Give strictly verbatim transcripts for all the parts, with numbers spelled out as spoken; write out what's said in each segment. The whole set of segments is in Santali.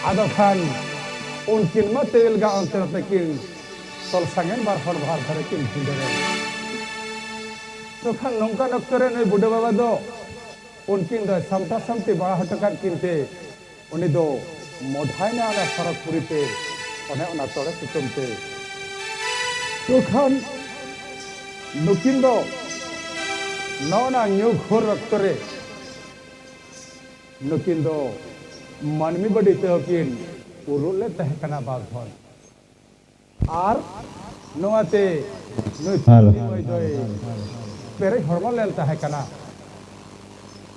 ᱟᱫᱚ ᱠᱷᱟᱱ ᱩᱱᱠᱤᱱ ᱢᱟ ᱛᱮᱣᱮᱞ ᱜᱟ ᱚᱱᱛᱮ ᱱᱚᱛᱮ ᱠᱤᱱ ᱛᱚᱞ ᱥᱟᱸᱜᱮᱱ, ᱵᱟᱨ ᱦᱚᱲ ᱵᱟᱦᱟᱨ ᱫᱷᱟᱨᱮ ᱠᱤᱱ ᱵᱷᱤᱸᱫᱟᱹᱲ ᱮᱱ᱾ ᱛᱚ ᱠᱷᱟᱱ ᱱᱚᱝᱠᱟᱱ ᱚᱠᱛᱚ ᱨᱮ ᱱᱩᱭ ᱵᱩᱰᱷᱟᱹ ᱵᱟᱵᱟ ᱫᱚ ᱩᱱᱠᱤᱱ ᱫᱚ ᱥᱟᱢᱴᱟ ᱥᱟᱢᱴᱤ ᱵᱟᱲᱟ ᱦᱚᱴᱚ ᱠᱟᱫ ᱠᱤᱱ ᱛᱮ ᱩᱱᱤ ᱫᱚ ᱢᱚᱰᱷᱟᱭᱱᱟ ᱚᱱᱟ ᱥᱚᱨᱚᱜᱽᱯᱩᱨᱤ ᱛᱮ, ᱚᱱᱮ ᱚᱱᱟ ᱛᱚᱲᱮ ᱥᱤᱛᱩᱝ ᱛᱮ᱾ ᱛᱚ ᱠᱷᱟᱱ ᱱᱩᱠᱤᱱ ᱫᱚ ᱱᱚᱜᱼᱚ ᱱᱟ ᱧᱩ ᱜᱷᱳᱨ ᱚᱠᱛᱚ ᱨᱮ ᱱᱩᱠᱤᱱ ᱫᱚ ᱢᱟᱹᱱᱢᱤ ᱵᱟᱹᱰᱤ ᱛᱮᱦᱚᱸ ᱠᱤᱱ ᱩᱨᱩᱜ ᱞᱮᱱ ᱛᱟᱦᱮᱸ ᱠᱟᱱᱟ ᱵᱟᱨ ᱫᱷᱚᱱ᱾ ᱟᱨ ᱱᱚᱣᱟᱛᱮ ᱱᱩᱭ ᱦᱮᱞᱳ᱾ ᱯᱤᱞᱪᱩ ᱢᱟᱹᱭ ᱫᱚᱭ ᱯᱮᱨᱮᱡ ᱦᱚᱲᱢᱚ ᱞᱮᱱ ᱛᱟᱦᱮᱸ ᱠᱟᱱᱟ᱾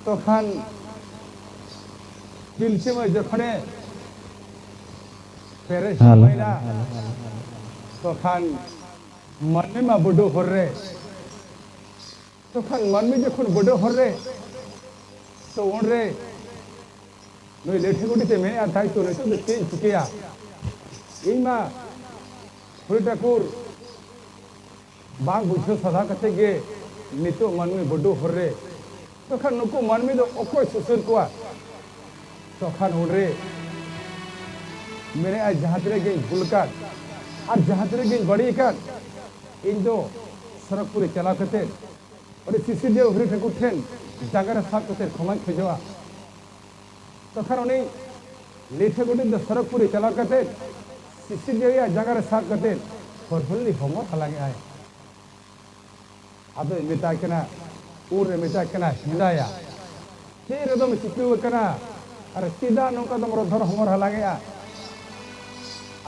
ᱛᱚᱠᱷᱟᱱ ᱯᱤᱞᱪᱩ ᱢᱟᱹᱭ ᱡᱚᱠᱷᱚᱱᱮ ᱯᱮᱨᱮᱡ ᱦᱮᱞᱳ᱾ ᱦᱚᱲᱢᱚᱭᱮᱱᱟ, ᱛᱚᱠᱷᱟᱱ ᱢᱟᱹᱱᱢᱤ ᱢᱟ ᱵᱩᱰᱷᱩ ᱦᱚᱨ ᱨᱮ, ᱛᱚᱠᱷᱟᱱ ᱢᱟᱹᱱᱢᱤ ᱡᱚᱠᱷᱚᱱ ᱵᱩᱰᱷᱩ ᱦᱚᱨ ᱨᱮ, ᱛᱚ ᱩᱱᱨᱮ ᱱᱩᱭ ᱞᱮᱴᱷᱮ ᱜᱩᱰᱤ ᱛᱮ ᱢᱮᱱᱮᱫᱼᱟ, "ᱛᱟᱭ ᱛᱚ ᱱᱤᱛᱚᱜ ᱫᱚ ᱪᱮᱫ ᱤᱧ ᱪᱤᱠᱟᱹᱭᱟ? ᱤᱧ ᱢᱟ ᱦᱩᱲᱩ ᱴᱟᱹᱠᱩᱨ ᱵᱟᱝ ᱵᱩᱡᱷᱟᱹᱣ ᱥᱟᱫᱷᱟ ᱠᱟᱛᱮ ᱜᱮ ᱱᱤᱛᱚᱜ ᱢᱟᱹᱱᱢᱤ ᱵᱟᱹᱰᱩ ᱦᱚᱨ ᱨᱮ, ᱛᱚᱠᱷᱟᱱ ᱱᱩᱠᱩ ᱢᱟᱹᱱᱢᱤ ᱫᱚ ᱚᱠᱚᱭ ᱥᱩᱥᱟᱹᱨ ᱠᱚᱣᱟ?" ᱛᱚᱠᱷᱟᱱ ᱩᱱᱨᱮ ᱢᱮᱱᱮᱫᱼᱟ, "ᱡᱟᱦᱟᱸ ᱛᱤᱱᱟᱹᱜ ᱜᱤᱧ ᱵᱷᱩᱞ ᱟᱠᱟᱫ ᱟᱨ ᱡᱟᱦᱟᱸ ᱛᱤᱱᱟᱹᱜ ᱜᱤᱧ ᱵᱟᱹᱲᱤᱡ ᱟᱠᱟᱫ, ᱤᱧ ᱫᱚ ᱥᱚᱨᱚᱜᱽᱯᱩᱨᱤ ᱪᱟᱞᱟᱣ ᱠᱟᱛᱮ ᱚᱸᱰᱮ ᱥᱤᱥᱤᱨᱡᱟᱹᱣ ᱦᱚᱨᱤ ᱴᱷᱟᱹᱠᱩᱨ ᱴᱷᱮᱱ ᱡᱟᱸᱜᱟ ᱨᱮ ᱥᱟᱵ ᱠᱟᱛᱮ ᱠᱷᱚᱢᱟᱧ ᱠᱷᱚᱡᱚᱜᱼᱟ᱾" ᱛᱚᱠᱷᱟᱱ ᱩᱱᱤ ᱞᱤᱴᱷᱟᱹ ᱜᱚᱰᱮᱛ ᱫᱚ ᱥᱚᱨᱚᱜᱽᱯᱩᱨᱤ ᱪᱟᱞᱟᱣ ᱠᱟᱛᱮ ᱥᱤᱥᱤᱨᱡᱟᱹᱣᱤᱡᱟᱜ ᱡᱟᱸᱜᱟ ᱨᱮ ᱥᱟᱵ ᱠᱟᱛᱮ ᱦᱚᱨᱦᱚᱞᱤ ᱦᱚᱢᱚᱨ ᱦᱟᱞᱟᱝ ᱮᱫ ᱟᱭ᱾ ᱟᱫᱚᱭ ᱢᱮᱛᱟᱭ ᱠᱟᱱᱟ, ᱩᱱᱨᱮ ᱢᱮᱛᱟᱭ ᱠᱟᱱᱟ, "ᱦᱮᱸᱫᱟᱭᱟ, ᱪᱮᱫ ᱨᱮᱫᱚᱢ ᱪᱤᱠᱟᱹᱣ ᱟᱠᱟᱱᱟ? ᱟᱨ ᱪᱮᱫᱟᱜ ᱱᱚᱝᱠᱟ ᱫᱚᱢ ᱨᱚᱫᱷᱚᱨ ᱦᱚᱢᱚᱨ ᱦᱟᱞᱟᱝ ᱮᱫᱼᱟ?"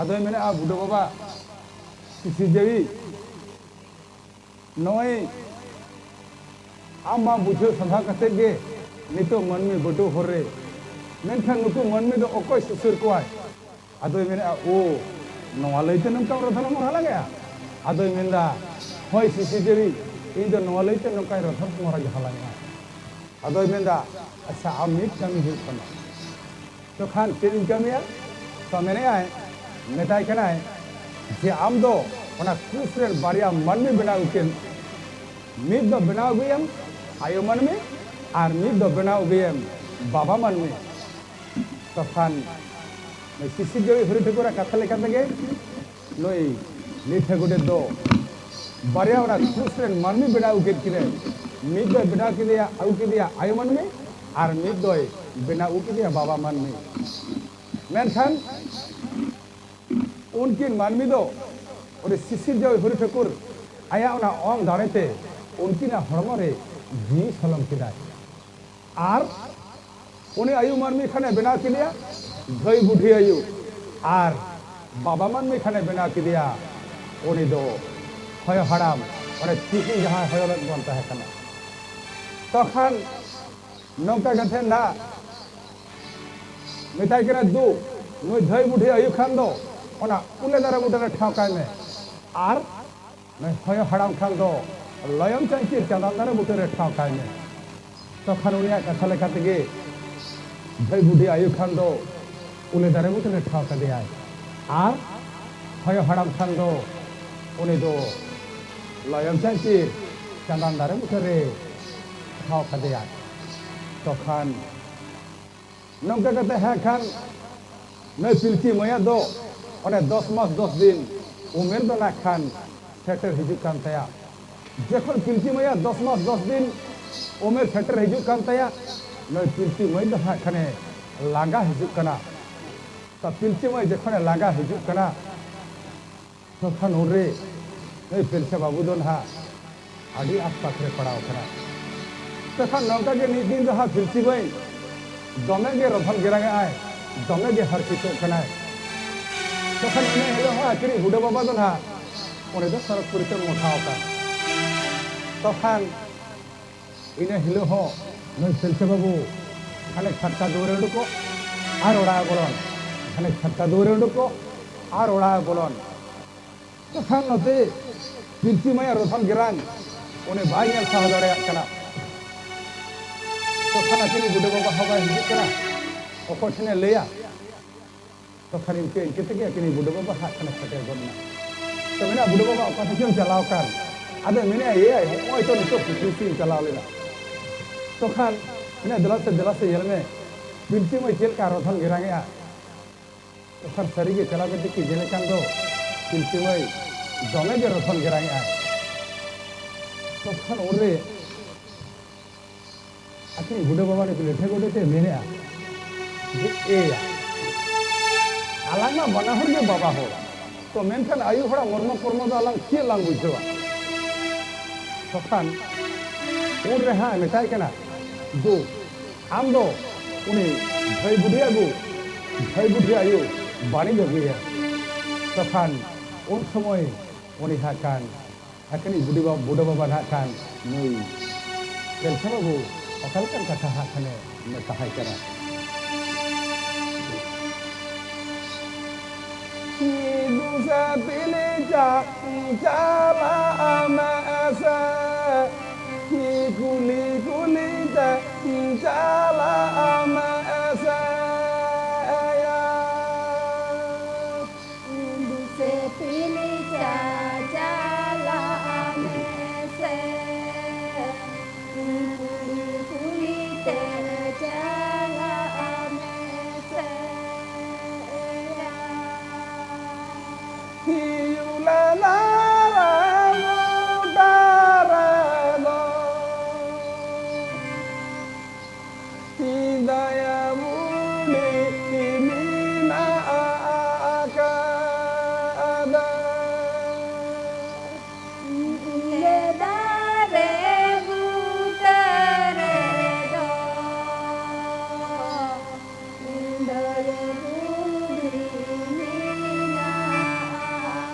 ᱟᱫᱚᱭ ᱢᱮᱱᱮᱫᱼᱟ, "ᱵᱩᱰᱷᱟᱹ ᱵᱟᱵᱟ, ᱥᱤᱥᱤᱨᱡᱟᱹᱣᱤᱡ, ᱱᱚᱜᱼᱚᱭ ᱟᱢ ᱢᱟ ᱵᱩᱡᱷᱟᱹᱣ ᱥᱟᱫᱷᱟ ᱠᱟᱛᱮ ᱜᱮ ᱱᱤᱛᱚᱜ ᱢᱟᱹᱱᱢᱤ ᱵᱟᱹᱰᱩ ᱦᱚᱨ ᱨᱮ, ᱢᱮᱱᱠᱷᱟᱱ ᱱᱩᱠᱩ ᱢᱟᱹᱱᱢᱤ ᱫᱚ ᱚᱠᱚᱭ ᱥᱩᱥᱟᱹᱨ ᱠᱚᱣᱟᱭ?" ᱟᱫᱚᱭ ᱢᱮᱱᱮᱫᱼᱟ, "ᱳ, ᱱᱚᱣᱟ ᱞᱟᱹᱭᱛᱮ ᱱᱚᱝᱠᱟᱢ ᱨᱚᱫᱷᱚᱨ ᱦᱚᱢᱚᱨ ᱦᱟᱞᱟᱝ ᱮᱫᱼᱟ?" ᱟᱫᱚᱭ ᱢᱮᱱᱫᱟ, "ᱦᱳᱭ ᱥᱤᱥᱤᱨᱡᱟᱹᱣᱤᱡ, ᱤᱧ ᱫᱚ ᱱᱚᱣᱟ ᱞᱟᱹᱭᱛᱮ ᱱᱚᱝᱠᱟᱧ ᱨᱚᱫᱷᱚᱨ ᱦᱚᱢᱚᱨ ᱦᱟᱞᱟᱝ ᱮᱫᱼᱟ᱾" ᱟᱫᱚᱭ ᱢᱮᱱᱫᱟ, "ᱟᱪᱪᱷᱟ, ᱟᱢ ᱢᱤᱫ ᱠᱟᱹᱢᱤ ᱦᱩᱭᱩᱜ ᱛᱟᱢᱟ᱾" ᱛᱚᱠᱷᱟᱱ ᱪᱮᱫ ᱤᱧ ᱠᱟᱹᱢᱤᱭᱟ? ᱛᱚ ᱢᱮᱱᱮᱫᱼᱟᱭ, ᱢᱮᱛᱟᱭ ᱠᱟᱱᱟᱭ ᱡᱮ, "ᱟᱢ ᱫᱚ ᱚᱱᱟ ᱠᱩᱥ ᱨᱮᱱ ᱵᱟᱨᱭᱟ ᱢᱟᱹᱱᱢᱤ ᱵᱮᱱᱟᱣ ᱩᱠᱤᱱ, ᱢᱤᱫ ᱫᱚ ᱵᱮᱱᱟᱣ ᱟᱹᱜᱩᱭᱮᱢ ᱟᱭᱳ ᱢᱟᱹᱱᱢᱤ ᱟᱨ ᱢᱤᱫ ᱫᱚ ᱵᱮᱱᱟᱣ ᱟᱹᱜᱩᱭᱮᱢ ᱵᱟᱵᱟ ᱢᱟᱹᱱᱢᱤ᱾" ᱛᱚᱠᱷᱟᱱ ᱥᱤᱥᱤᱨ ᱡᱟᱹᱣᱤᱡ ᱦᱚᱨᱤ ᱴᱷᱟᱹᱠᱩᱨᱟᱜ ᱠᱟᱛᱷᱟ ᱞᱮᱠᱟ ᱛᱮᱜᱮ ᱱᱩᱭ ᱞᱤᱴᱷᱟᱹ ᱜᱚᱰᱮᱛ ᱫᱚ ᱵᱟᱨᱭᱟ ᱚᱱᱟ ᱠᱷᱩᱥ ᱨᱮᱱ ᱢᱟᱹᱱᱢᱤ ᱵᱮᱱᱟᱣ ᱟᱹᱜᱩ ᱠᱮᱫ ᱠᱤᱱᱟᱹ᱾ ᱢᱤᱫ ᱫᱚᱭ ᱵᱮᱱᱟᱣ ᱠᱮᱫᱮᱭᱟ, ᱟᱹᱜᱩ ᱠᱮᱫᱮᱭᱟ ᱟᱭᱳ ᱢᱟᱹᱱᱢᱤ, ᱟᱨ ᱢᱤᱫ ᱫᱚᱭ ᱵᱮᱱᱟᱣ ᱟᱹᱜᱩ ᱠᱮᱫᱮᱭᱟ ᱵᱟᱵᱟ ᱢᱟᱹᱱᱢᱤ᱾ ᱢᱮᱱᱠᱷᱟᱱ ᱩᱱᱠᱤᱱ ᱢᱟᱹᱱᱢᱤ ᱫᱚ ᱩᱱᱤ ᱥᱤᱥᱤᱨ ᱡᱟᱹᱣᱤᱡ ᱦᱚᱨᱤ ᱴᱷᱟᱹᱠᱩᱨ ᱟᱭᱟᱜ ᱚᱱᱟ ᱚᱝ ᱫᱟᱲᱮ ᱛᱮ ᱩᱱᱠᱤᱱᱟᱜ ᱦᱚᱲᱢᱚ ᱨᱮ ᱡᱤᱣᱤ ᱥᱚᱞᱚᱢ ᱠᱮᱫᱟᱭ᱾ ᱟᱨ ᱩᱱᱤ ᱟᱭᱳ ᱢᱟᱹᱱᱢᱤ ᱠᱷᱟᱱᱮ ᱵᱮᱱᱟᱣ ᱠᱮᱫᱮᱭᱟ ᱫᱷᱟᱹᱭ ᱵᱩᱰᱷᱤ ᱟᱭᱳ, ᱟᱨ ᱵᱟᱵᱟ ᱢᱟᱹᱱᱢᱤ ᱠᱷᱟᱱᱮ ᱵᱮᱱᱟᱣ ᱠᱮᱫᱮᱭᱟ ᱩᱱᱤ ᱫᱚ ᱦᱚᱭᱚ ᱦᱟᱲᱟᱢ, ᱚᱱᱮ ᱛᱤᱦᱤᱧ ᱡᱟᱦᱟᱸᱭ ᱦᱚᱭᱚ ᱞᱮᱫ ᱵᱚᱱ ᱛᱟᱦᱮᱸ ᱠᱟᱱᱟ᱾ ᱛᱚᱠᱷᱟᱱ ᱱᱚᱝᱠᱟ ᱠᱟᱛᱮ ᱱᱟ ᱢᱮᱛᱟᱭ ᱠᱟᱱᱟ, "ᱫᱩ, ᱱᱩᱭ ᱫᱷᱟᱹᱭ ᱵᱩᱰᱷᱤ ᱟᱭᱳ ᱠᱷᱟᱱ ᱫᱚ ᱚᱱᱟ ᱩᱞᱮ ᱫᱟᱨᱮ ᱵᱩᱴᱟᱹ ᱨᱮ ᱴᱷᱟᱶ ᱠᱟᱭ ᱢᱮ, ᱟᱨ ᱱᱩᱭ ᱦᱚᱭᱚ ᱦᱟᱲᱟᱢ ᱠᱷᱟᱱ ᱫᱚ ᱞᱚᱭᱚᱝ ᱪᱟᱹᱧᱪᱤᱨ ᱪᱟᱸᱫᱟᱱ ᱫᱟᱨᱮ ᱵᱩᱴᱟᱹ ᱨᱮ ᱴᱷᱟᱶ ᱠᱟᱭ ᱢᱮ᱾" ᱛᱚᱠᱷᱟᱱ ᱩᱱᱤᱭᱟᱜ ᱠᱟᱛᱷᱟ ᱞᱮᱠᱟ ᱛᱮᱜᱮ ᱫᱷᱟᱹᱭ ᱵᱩᱰᱷᱤ ᱟᱭᱳ ᱠᱷᱟᱱ ᱫᱚ ᱩᱞᱮ ᱫᱟᱨᱮ ᱵᱩᱴᱟᱹ ᱨᱮ ᱴᱷᱟᱶ ᱠᱟᱫᱮᱭᱟᱭ, ᱟᱨ ᱦᱚᱭᱚ ᱦᱟᱲᱟᱢ ᱠᱷᱟᱱ ᱫᱚ ᱩᱱᱤ ᱫᱚ ᱞᱚᱭᱚᱝ ᱪᱟᱹᱧᱪᱤᱨ ᱪᱟᱸᱫᱟᱱ ᱫᱟᱨᱮ ᱵᱩᱴᱟᱹ ᱨᱮ ᱴᱷᱟᱶ ᱠᱟᱫᱮᱭᱟᱭ᱾ ᱛᱚᱠᱷᱟᱱ ᱱᱚᱝᱠᱟ ᱠᱟᱛᱮ ᱦᱟᱸᱜ ᱠᱷᱟᱱ ᱱᱩᱭ ᱯᱤᱞᱪᱩ ᱢᱟᱹᱭᱟᱜ ᱫᱚ ᱚᱱᱮ ᱫᱚᱥ ᱢᱟᱥ ᱫᱚᱥ ᱫᱤᱱ ᱩᱢᱮᱨ ᱫᱚ ᱱᱟᱜ ᱠᱷᱟᱱ ᱥᱮᱴᱮᱨ ᱦᱤᱡᱩᱜ ᱠᱟᱱ ᱛᱟᱭᱟ᱾ ᱡᱚᱠᱷᱚᱱ ᱯᱤᱞᱪᱩ ᱢᱟᱹᱭᱟᱜ ᱫᱚᱥ ᱢᱟᱥ ᱫᱚᱥ ᱫᱤᱱ ᱩᱢᱮᱨ ᱥᱮᱴᱮᱨ ᱦᱤᱡᱩᱜ ᱠᱟᱱ ᱛᱟᱭᱟ, ᱱᱩᱭ ᱯᱤᱞᱪᱩ ᱢᱟᱹᱭ ᱫᱚ ᱦᱟᱸᱜ ᱠᱷᱟᱱᱮ ᱞᱟᱸᱜᱟ ᱦᱤᱡᱩᱜ ᱠᱟᱱᱟ᱾ ᱛᱚ ᱯᱤᱞᱪᱩ ᱢᱟᱹᱭ ᱡᱚᱠᱷᱚᱱᱮ ᱞᱟᱸᱜᱟ ᱦᱤᱡᱩᱜ ᱠᱟᱱᱟ, ᱛᱚᱠᱷᱚᱱ ᱩᱱᱨᱮ ᱱᱩᱭ ᱯᱤᱞᱪᱩ ᱵᱟᱹᱵᱩ ᱫᱚ ᱱᱟᱦᱟᱜ ᱟᱹᱰᱤ ᱟᱥᱯᱟᱥ ᱨᱮ ᱯᱟᱲᱟᱣ ᱠᱟᱱᱟ᱾ ᱛᱚᱠᱷᱚᱱ ᱱᱚᱝᱠᱟ ᱜᱮ ᱢᱤᱫ ᱫᱤᱱ ᱫᱚ ᱦᱟᱸᱜ ᱯᱤᱞᱪᱩ ᱢᱟᱹᱭ ᱫᱚᱢᱮ ᱜᱮ ᱨᱚᱫᱷᱚᱱ ᱜᱮᱨᱟᱝ ᱮᱜᱼᱟᱭ, ᱫᱚᱢᱮ ᱜᱮ ᱦᱟᱨᱠᱮᱛᱚᱜ ᱠᱟᱱᱟᱭ᱾ ᱛᱚᱠᱷᱚᱱ ᱤᱱᱟᱹ ᱦᱤᱞᱳᱜ ᱦᱚᱸ ᱟᱹᱠᱤᱱᱤᱡ ᱵᱩᱰᱷᱟᱹ ᱵᱟᱵᱟ ᱫᱚ ᱱᱟᱦᱟᱜ ᱩᱱᱤ ᱫᱚ ᱥᱚᱨᱚᱜᱽᱯᱩᱨᱤ ᱛᱮ ᱢᱚᱴᱷᱟᱣ ᱟᱠᱟᱱ᱾ ᱛᱚᱠᱷᱟᱱ ᱤᱱᱟᱹ ᱦᱤᱞᱳᱜ ᱦᱚᱸ ᱱᱩᱭ ᱯᱤᱞᱪᱩ ᱵᱟᱹᱵᱩ ᱠᱷᱟᱱᱮ ᱪᱷᱟᱴᱠᱟ ᱫᱩᱣᱟᱹᱨᱮ ᱩᱰᱩᱠᱚᱜ ᱟᱨ ᱚᱲᱟᱜ ᱮ ᱵᱚᱞᱚᱱ, ᱠᱷᱟᱱᱮ ᱪᱷᱟᱴᱠᱟ ᱫᱩᱣᱟᱹᱨᱮ ᱩᱰᱩᱠᱚᱜ ᱟᱨ ᱚᱲᱟᱜ ᱮ ᱵᱚᱞᱚᱱ᱾ ᱛᱚᱠᱷᱟᱱ ᱱᱚᱛᱮ ᱯᱤᱞᱪᱩ ᱢᱟᱹᱭᱟᱜ ᱨᱚᱫᱷᱚᱱ ᱜᱮᱨᱟᱝ ᱩᱱᱤ ᱵᱟᱭ ᱧᱮᱞ ᱥᱟᱦᱟᱣ ᱫᱟᱲᱮᱭᱟᱜ ᱠᱟᱱᱟ᱾ ᱛᱚᱠᱷᱟᱱ ᱟᱹᱠᱤᱱᱤᱡ ᱵᱩᱰᱷᱟᱹ ᱵᱟᱵᱟ ᱦᱚᱸ ᱵᱟᱭ ᱦᱤᱡᱩᱜ ᱠᱟᱱᱟ, ᱚᱠᱚᱭ ᱴᱷᱮᱱᱮ ᱞᱟᱹᱭᱟ? ᱛᱚᱠᱷᱟᱱ ᱤᱱᱠᱟᱹ ᱤᱱᱠᱟᱹ ᱛᱮᱜᱮ ᱟᱹᱠᱤᱱᱤᱡ ᱵᱩᱰᱷᱟᱹ ᱵᱟᱵᱟ ᱦᱟᱸᱜ ᱠᱷᱟᱱᱮ ᱥᱮᱴᱮᱨ ᱜᱚᱫ ᱮᱱᱟ᱾ ᱛᱚ ᱢᱮᱱᱟ, "ᱵᱩᱰᱷᱟᱹ ᱵᱟᱵᱟ, ᱚᱠᱟ ᱥᱮᱫ ᱪᱚᱢ ᱪᱟᱞᱟᱣ ᱠᱟᱱ?" ᱟᱫᱚ ᱢᱮᱱᱮᱫᱼᱟ, "ᱮᱭᱟᱭ, ᱦᱚᱸᱜᱼᱚᱭ ᱛᱚ ᱱᱤᱛᱚᱜ ᱯᱩᱠᱷᱨᱤ ᱥᱮᱫ ᱤᱧ ᱪᱟᱞᱟᱣ ᱞᱮᱱᱟ᱾" ᱛᱚᱠᱷᱟᱱ ᱢᱮᱱᱟ, "ᱫᱮᱞᱟ ᱥᱮ, ᱫᱮᱞᱟ ᱥᱮ, ᱧᱮᱞ ᱢᱮ, ᱯᱤᱞᱪᱩ ᱢᱟᱹᱭ ᱪᱮᱫ ᱞᱮᱠᱟ ᱨᱚᱫᱷᱚᱱ ᱜᱮᱨᱟᱝ ᱮᱜᱼᱟ᱾" ᱛᱚᱠᱷᱚᱱ ᱥᱟᱹᱨᱤᱜᱮ ᱪᱟᱞᱟᱣ ᱠᱟᱛᱮ ᱠᱤᱱ ᱧᱮᱞᱮ ᱠᱟᱱ ᱫᱚ ᱯᱤᱞᱪᱩ ᱢᱟᱹᱭ ᱫᱚᱢᱮ ᱜᱮ ᱨᱚᱥᱚᱱ ᱜᱮᱨᱟᱭᱮᱫ ᱟᱭ᱾ ᱛᱚᱠᱷᱚᱱ ᱩᱱᱨᱮ ᱟᱹᱠᱤᱱ ᱵᱩᱰᱷᱟᱹ ᱵᱟᱵᱟ ᱨᱮ ᱞᱮᱴᱷᱮ ᱜᱚᱰᱮᱛ ᱮ ᱢᱮᱱᱮᱜᱼᱟ ᱡᱮ, "ᱮᱭᱟ, ᱟᱞᱟᱝ ᱢᱟ ᱵᱟᱱᱟ ᱦᱚᱲ ᱜᱮ ᱵᱟᱵᱟ ᱦᱚᱲ, ᱛᱚ ᱢᱮᱱᱠᱷᱟᱱ ᱟᱭᱳ ᱦᱚᱲᱟᱜ ᱢᱚᱨᱢᱚ ᱠᱚᱨᱢᱚ ᱫᱚ ᱟᱞᱟᱝ ᱪᱮᱫ ᱞᱟᱝ ᱵᱩᱡᱷᱟᱹᱣᱟ?" ᱛᱚᱠᱷᱟᱱ ᱩᱱ ᱨᱮ ᱦᱟᱸᱜ ᱢᱮᱛᱟᱭ ᱠᱟᱱᱟ, "ᱫᱩ, ᱟᱢ ᱫᱚ ᱩᱱᱤ ᱵᱷᱟᱹᱭ ᱵᱩᱰᱷᱤ ᱟᱹᱜᱩ, ᱵᱷᱟᱹᱭ ᱵᱩᱰᱷᱤ ᱟᱭᱳ ᱵᱟᱹᱱᱤᱡ ᱟᱹᱜᱩᱭᱟ᱾" ᱛᱚᱠᱷᱟᱱ ᱩᱱ ᱥᱚᱢᱚᱭ ᱩᱱᱤ ᱦᱟᱸᱜ ᱠᱷᱟᱱ ᱟᱹᱠᱤᱱᱤᱡ ᱵᱩᱰᱷᱤ ᱵᱟ-, ᱵᱩᱰᱷᱟᱹ ᱵᱟᱵᱟ ᱱᱟᱦᱟᱜ ᱠᱷᱟᱱ ᱱᱩᱭ ᱠᱮᱞᱥᱟ ᱵᱟᱹᱵᱩ ᱚᱠᱟ ᱞᱮᱠᱟᱱ ᱠᱟᱛᱷᱟ ᱦᱟᱸᱜ ᱠᱷᱟᱱᱮ ᱢᱮᱛᱟᱦᱟᱭ ᱠᱟᱱᱟ᱾ ᱦᱤᱡᱩᱜ ᱥᱮ ᱯᱤᱞᱤ ᱪᱟ-, ᱪᱟᱞᱟᱜ ᱟᱢ ᱥᱮ, ᱠᱩᱞᱤ ᱠᱩᱞᱤ ᱛᱮ ᱪᱟᱞᱟᱜ ᱟᱢ ᱥᱮ ᱭᱟ᱾ ᱤᱧ ᱥᱮ ᱯᱤᱞᱤ ᱪᱟ ᱪᱟᱞᱟᱜ ᱢᱮᱥᱮ, ᱠᱩᱞᱤ ᱠᱩᱞᱤ ᱛᱮ ᱪᱟᱞᱟᱜ ᱢᱮᱥᱮ ᱭᱟ᱾ ᱦᱤᱡᱩᱜ ᱞᱮ ᱫᱟᱨᱮ ᱵᱩᱴᱟᱹ ᱨᱮᱫᱚ᱾ ᱫᱟᱭᱟ ᱵᱩᱰᱷᱤ ᱢᱮᱱᱟᱜ ᱟᱠᱟᱫᱟ᱾ ᱩᱞ ᱫᱟᱨᱮ ᱵᱩᱴᱟᱹ ᱨᱮᱫᱚ ᱫᱟᱭᱟ ᱵᱩᱰᱷᱤ ᱢᱮᱱᱟᱜ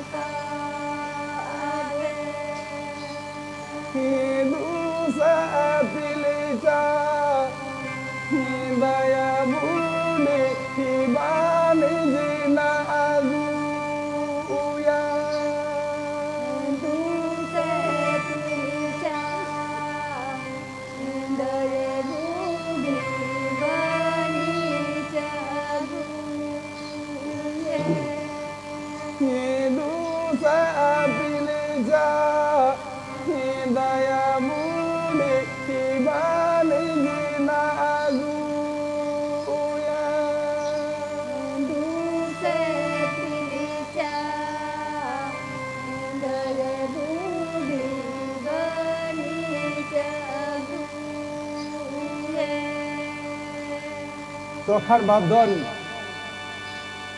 ᱛᱚᱠᱷᱟᱱ ᱵᱟᱯ ᱫᱚ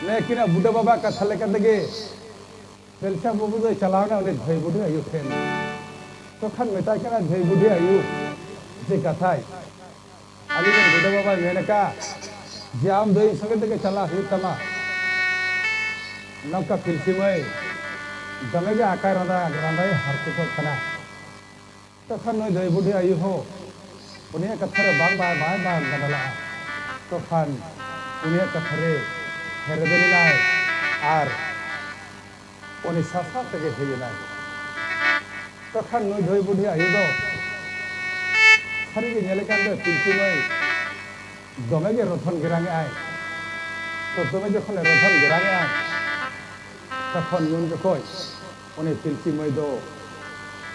ᱱᱮᱠᱤᱱᱟ ᱵᱩᱰᱷᱟᱹ ᱵᱟᱵᱟ ᱠᱟᱛᱷᱟ ᱞᱮᱠᱟ ᱛᱮᱜᱮ ᱯᱮᱞᱪᱟ ᱵᱟᱹᱵᱩ ᱫᱚᱭ ᱪᱟᱞᱟᱣ ᱮᱱᱟ ᱩᱱᱤ ᱫᱷᱟᱹᱭ ᱵᱩᱰᱷᱤ ᱟᱭᱳ ᱴᱷᱮᱱ᱾ ᱛᱚᱠᱷᱟᱱ ᱢᱮᱛᱟᱭ ᱠᱟᱱᱟ ᱫᱷᱟᱹᱭ ᱵᱩᱰᱷᱤ ᱟᱭᱳ, ᱡᱮ ᱠᱟᱛᱷᱟᱭ, ᱟᱹᱞᱤᱧ ᱨᱮᱱ ᱵᱩᱰᱷᱟᱹ ᱵᱟᱵᱟᱭ ᱢᱮᱱ ᱟᱠᱟᱫ ᱡᱮ ᱟᱢ ᱫᱚ ᱤᱧ ᱥᱚᱸᱜᱮ ᱛᱮᱜᱮ ᱪᱟᱞᱟᱜ ᱦᱩᱭᱩᱜ ᱛᱟᱢᱟ᱾ ᱱᱚᱝᱠᱟ ᱯᱤᱞᱪᱤ ᱢᱟᱹᱭ ᱫᱚᱢᱮ ᱜᱮ ᱟᱠᱟᱭ ᱨᱟᱸᱫᱟ ᱨᱟᱸᱫᱟᱭ ᱦᱟᱨᱠᱮᱛᱚᱜ ᱠᱟᱱᱟ᱾ ᱛᱚᱠᱷᱟᱱ ᱱᱩᱭ ᱫᱷᱟᱹᱭ ᱵᱩᱰᱷᱤ ᱟᱭᱳ ᱦᱚᱸ ᱩᱱᱤᱭᱟᱜ ᱠᱟᱛᱷᱟ ᱨᱮ ᱵᱟᱝ ᱵᱟᱭ ᱵᱟᱭ ᱵᱟᱝ ᱜᱟᱰᱟᱞᱟᱜᱼᱟ᱾ ᱛᱚᱠᱷᱟᱱ ᱩᱱᱤᱭᱟᱜ ᱠᱟᱛᱷᱟ ᱨᱮ ᱨᱮᱵᱮᱱ ᱮᱱᱟᱭ ᱟᱨ ᱩᱱᱤ ᱥᱟᱥᱟ ᱛᱮᱜᱮ ᱦᱮᱡ ᱮᱱᱟᱭ᱾ ᱛᱚᱠᱷᱟᱱ ᱱᱩᱭ ᱫᱷᱟᱹᱭ ᱵᱩᱰᱷᱤ ᱟᱭᱳ ᱫᱚ ᱥᱟᱹᱨᱤ ᱜᱮ ᱧᱮᱞᱮ ᱠᱟᱱ ᱫᱚ ᱯᱤᱞᱪᱩ ᱢᱟᱹᱭ ᱫᱚᱢᱮ ᱜᱮ ᱨᱚᱛᱷᱚᱱ ᱜᱮᱨᱟᱝ ᱮᱜᱼᱟᱭ᱾ ᱛᱚ ᱫᱚᱢᱮ ᱡᱚᱠᱷᱚᱱᱮ ᱨᱚᱛᱷᱚᱱ ᱜᱮᱨᱟᱝ ᱮᱜᱼᱟᱭ, ᱛᱚᱠᱷᱚᱱ ᱱᱩᱱ ᱡᱚᱠᱷᱚᱡ ᱩᱱᱤ ᱯᱤᱞᱪᱩ ᱢᱟᱹᱭ ᱫᱚ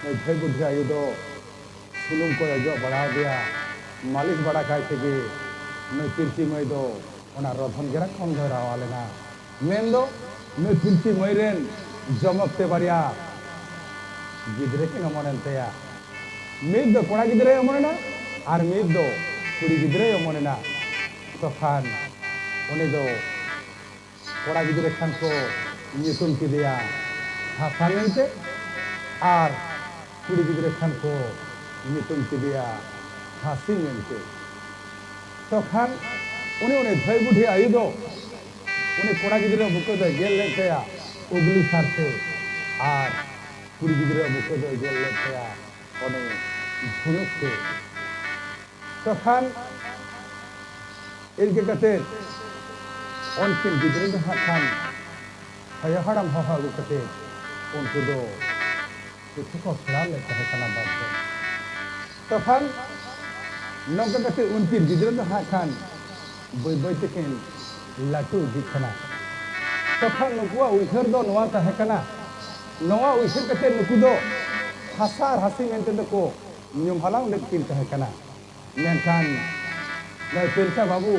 ᱱᱩᱭ ᱫᱷᱟᱹᱭ ᱵᱩᱰᱷᱤ ᱟᱭᱳ ᱫᱚ ᱥᱩᱱᱩᱢ ᱠᱚᱭ ᱚᱡᱚᱜ ᱵᱟᱲᱟ ᱟᱫᱮᱭᱟ, ᱢᱟᱹᱞᱤᱥ ᱵᱟᱲᱟ ᱠᱟᱭ ᱛᱮᱜᱮ ᱱᱩᱭ ᱯᱤᱞᱪᱩ ᱢᱟᱹᱭ ᱫᱚ ᱚᱱᱟ ᱨᱚᱛᱷᱚᱱ ᱜᱮᱨᱟᱝ ᱠᱷᱚᱱ ᱫᱚᱭ ᱨᱟᱣᱟᱞ ᱮᱱᱟ᱾ ᱢᱮᱱᱫᱚ ᱱᱩᱭ ᱯᱤᱞᱪᱩ ᱢᱟᱹᱭ ᱨᱮᱱ ᱡᱚᱢᱚᱠ ᱛᱮ ᱵᱟᱨᱭᱟ ᱜᱤᱫᱽᱨᱟᱹ ᱠᱤᱱ ᱚᱢᱚᱱᱮᱱ ᱛᱟᱭᱟ᱾ ᱢᱤᱫ ᱫᱚ ᱠᱚᱲᱟ ᱜᱤᱫᱽᱨᱟᱹᱭ ᱚᱢᱚᱱᱮᱱᱟ ᱟᱨ ᱢᱤᱫ ᱫᱚ ᱠᱩᱲᱤ ᱜᱤᱫᱽᱨᱟᱹᱭ ᱚᱢᱚᱱᱮᱱᱟ᱾ ᱛᱚᱠᱷᱟᱱ ᱩᱱᱤ ᱫᱚ ᱠᱚᱲᱟ ᱜᱤᱫᱽᱨᱟᱹ ᱠᱷᱟᱱ ᱠᱚ ᱧᱩᱛᱩᱢ ᱠᱮᱫᱮᱭᱟ ᱦᱟᱥᱟ ᱢᱮᱱᱛᱮ ᱟᱨ ᱠᱩᱲᱤ ᱜᱤᱫᱽᱨᱟᱹ ᱠᱷᱟᱱ ᱠᱚ ᱧᱩᱛᱩᱢ ᱠᱮᱫᱮᱭᱟ ᱦᱟᱹᱥᱤ ᱢᱮᱱᱛᱮ᱾ ᱛᱚᱠᱷᱟᱱ ᱩᱱᱤ ᱩᱱᱤ ᱫᱷᱟᱹᱭ ᱵᱩᱰᱷᱤ ᱟᱭᱳ ᱫᱚ ᱩᱱᱤ ᱠᱚᱲᱟ ᱜᱤᱫᱽᱨᱟᱹ ᱵᱩᱠᱟᱹ ᱫᱚᱭ ᱜᱮᱫ ᱞᱮᱫ ᱛᱟᱭᱟ ᱩᱜᱽᱞᱤ ᱥᱟᱨ ᱛᱮ ᱟᱨ ᱠᱩᱲᱤ ᱜᱤᱫᱽᱨᱟᱹ ᱵᱩᱠᱟᱹ ᱫᱚᱭ ᱜᱮᱫ ᱞᱮᱫ ᱛᱟᱭᱟ ᱩᱱᱤ ᱡᱷᱩᱱᱩᱠ ᱛᱮ᱾ ᱛᱚᱠᱷᱟᱱ ᱤᱱᱠᱟᱹ ᱠᱟᱛᱮ ᱩᱱᱠᱤᱱ ᱜᱤᱫᱽᱨᱟᱹ ᱫᱚ ᱦᱟᱸᱜ ᱠᱷᱟᱱ ᱟᱭᱳ ᱦᱟᱲᱟᱢ ᱦᱚᱦᱚ ᱟᱹᱜᱩ ᱠᱟᱛᱮ ᱩᱱᱠᱩ ᱫᱚ ᱯᱩᱛᱷᱤ ᱠᱚ ᱥᱮᱬᱟ ᱞᱮᱫ ᱛᱟᱦᱮᱸ ᱠᱟᱱᱟ ᱵᱟᱨ ᱫᱚ᱾ ᱛᱚᱠᱷᱟᱱ ᱱᱚᱝᱠᱟ ᱠᱟᱛᱮ ᱩᱱᱠᱤᱱ ᱜᱤᱫᱽᱨᱟᱹ ᱫᱚ ᱦᱟᱸᱜ ᱠᱷᱟᱱ ᱵᱟᱹᱭ ᱵᱟᱹᱭ ᱛᱮᱠᱤᱱ ᱞᱟᱹᱴᱩ ᱤᱫᱤᱜ ᱠᱟᱱᱟ᱾ ᱛᱚᱠᱷᱟᱱ ᱱᱩᱠᱩᱣᱟᱜ ᱩᱭᱦᱟᱹᱨ ᱫᱚ ᱱᱚᱣᱟ ᱛᱟᱦᱮᱸ ᱠᱟᱱᱟ, ᱱᱚᱣᱟ ᱩᱭᱦᱟᱹᱨ ᱠᱟᱛᱮ ᱱᱩᱠᱩ ᱫᱚ ᱦᱟᱥᱟ ᱟᱨ ᱦᱟᱹᱥᱤ ᱢᱮᱱᱛᱮ ᱫᱚᱠᱚ ᱧᱩᱢ ᱦᱟᱞᱟᱝ ᱞᱮᱫ ᱠᱤᱱ ᱛᱟᱦᱮᱸ ᱠᱟᱱᱟ᱾ ᱢᱮᱱᱠᱷᱟᱱ ᱱᱩᱭ ᱯᱤᱞᱪᱟ ᱵᱟᱹᱵᱩ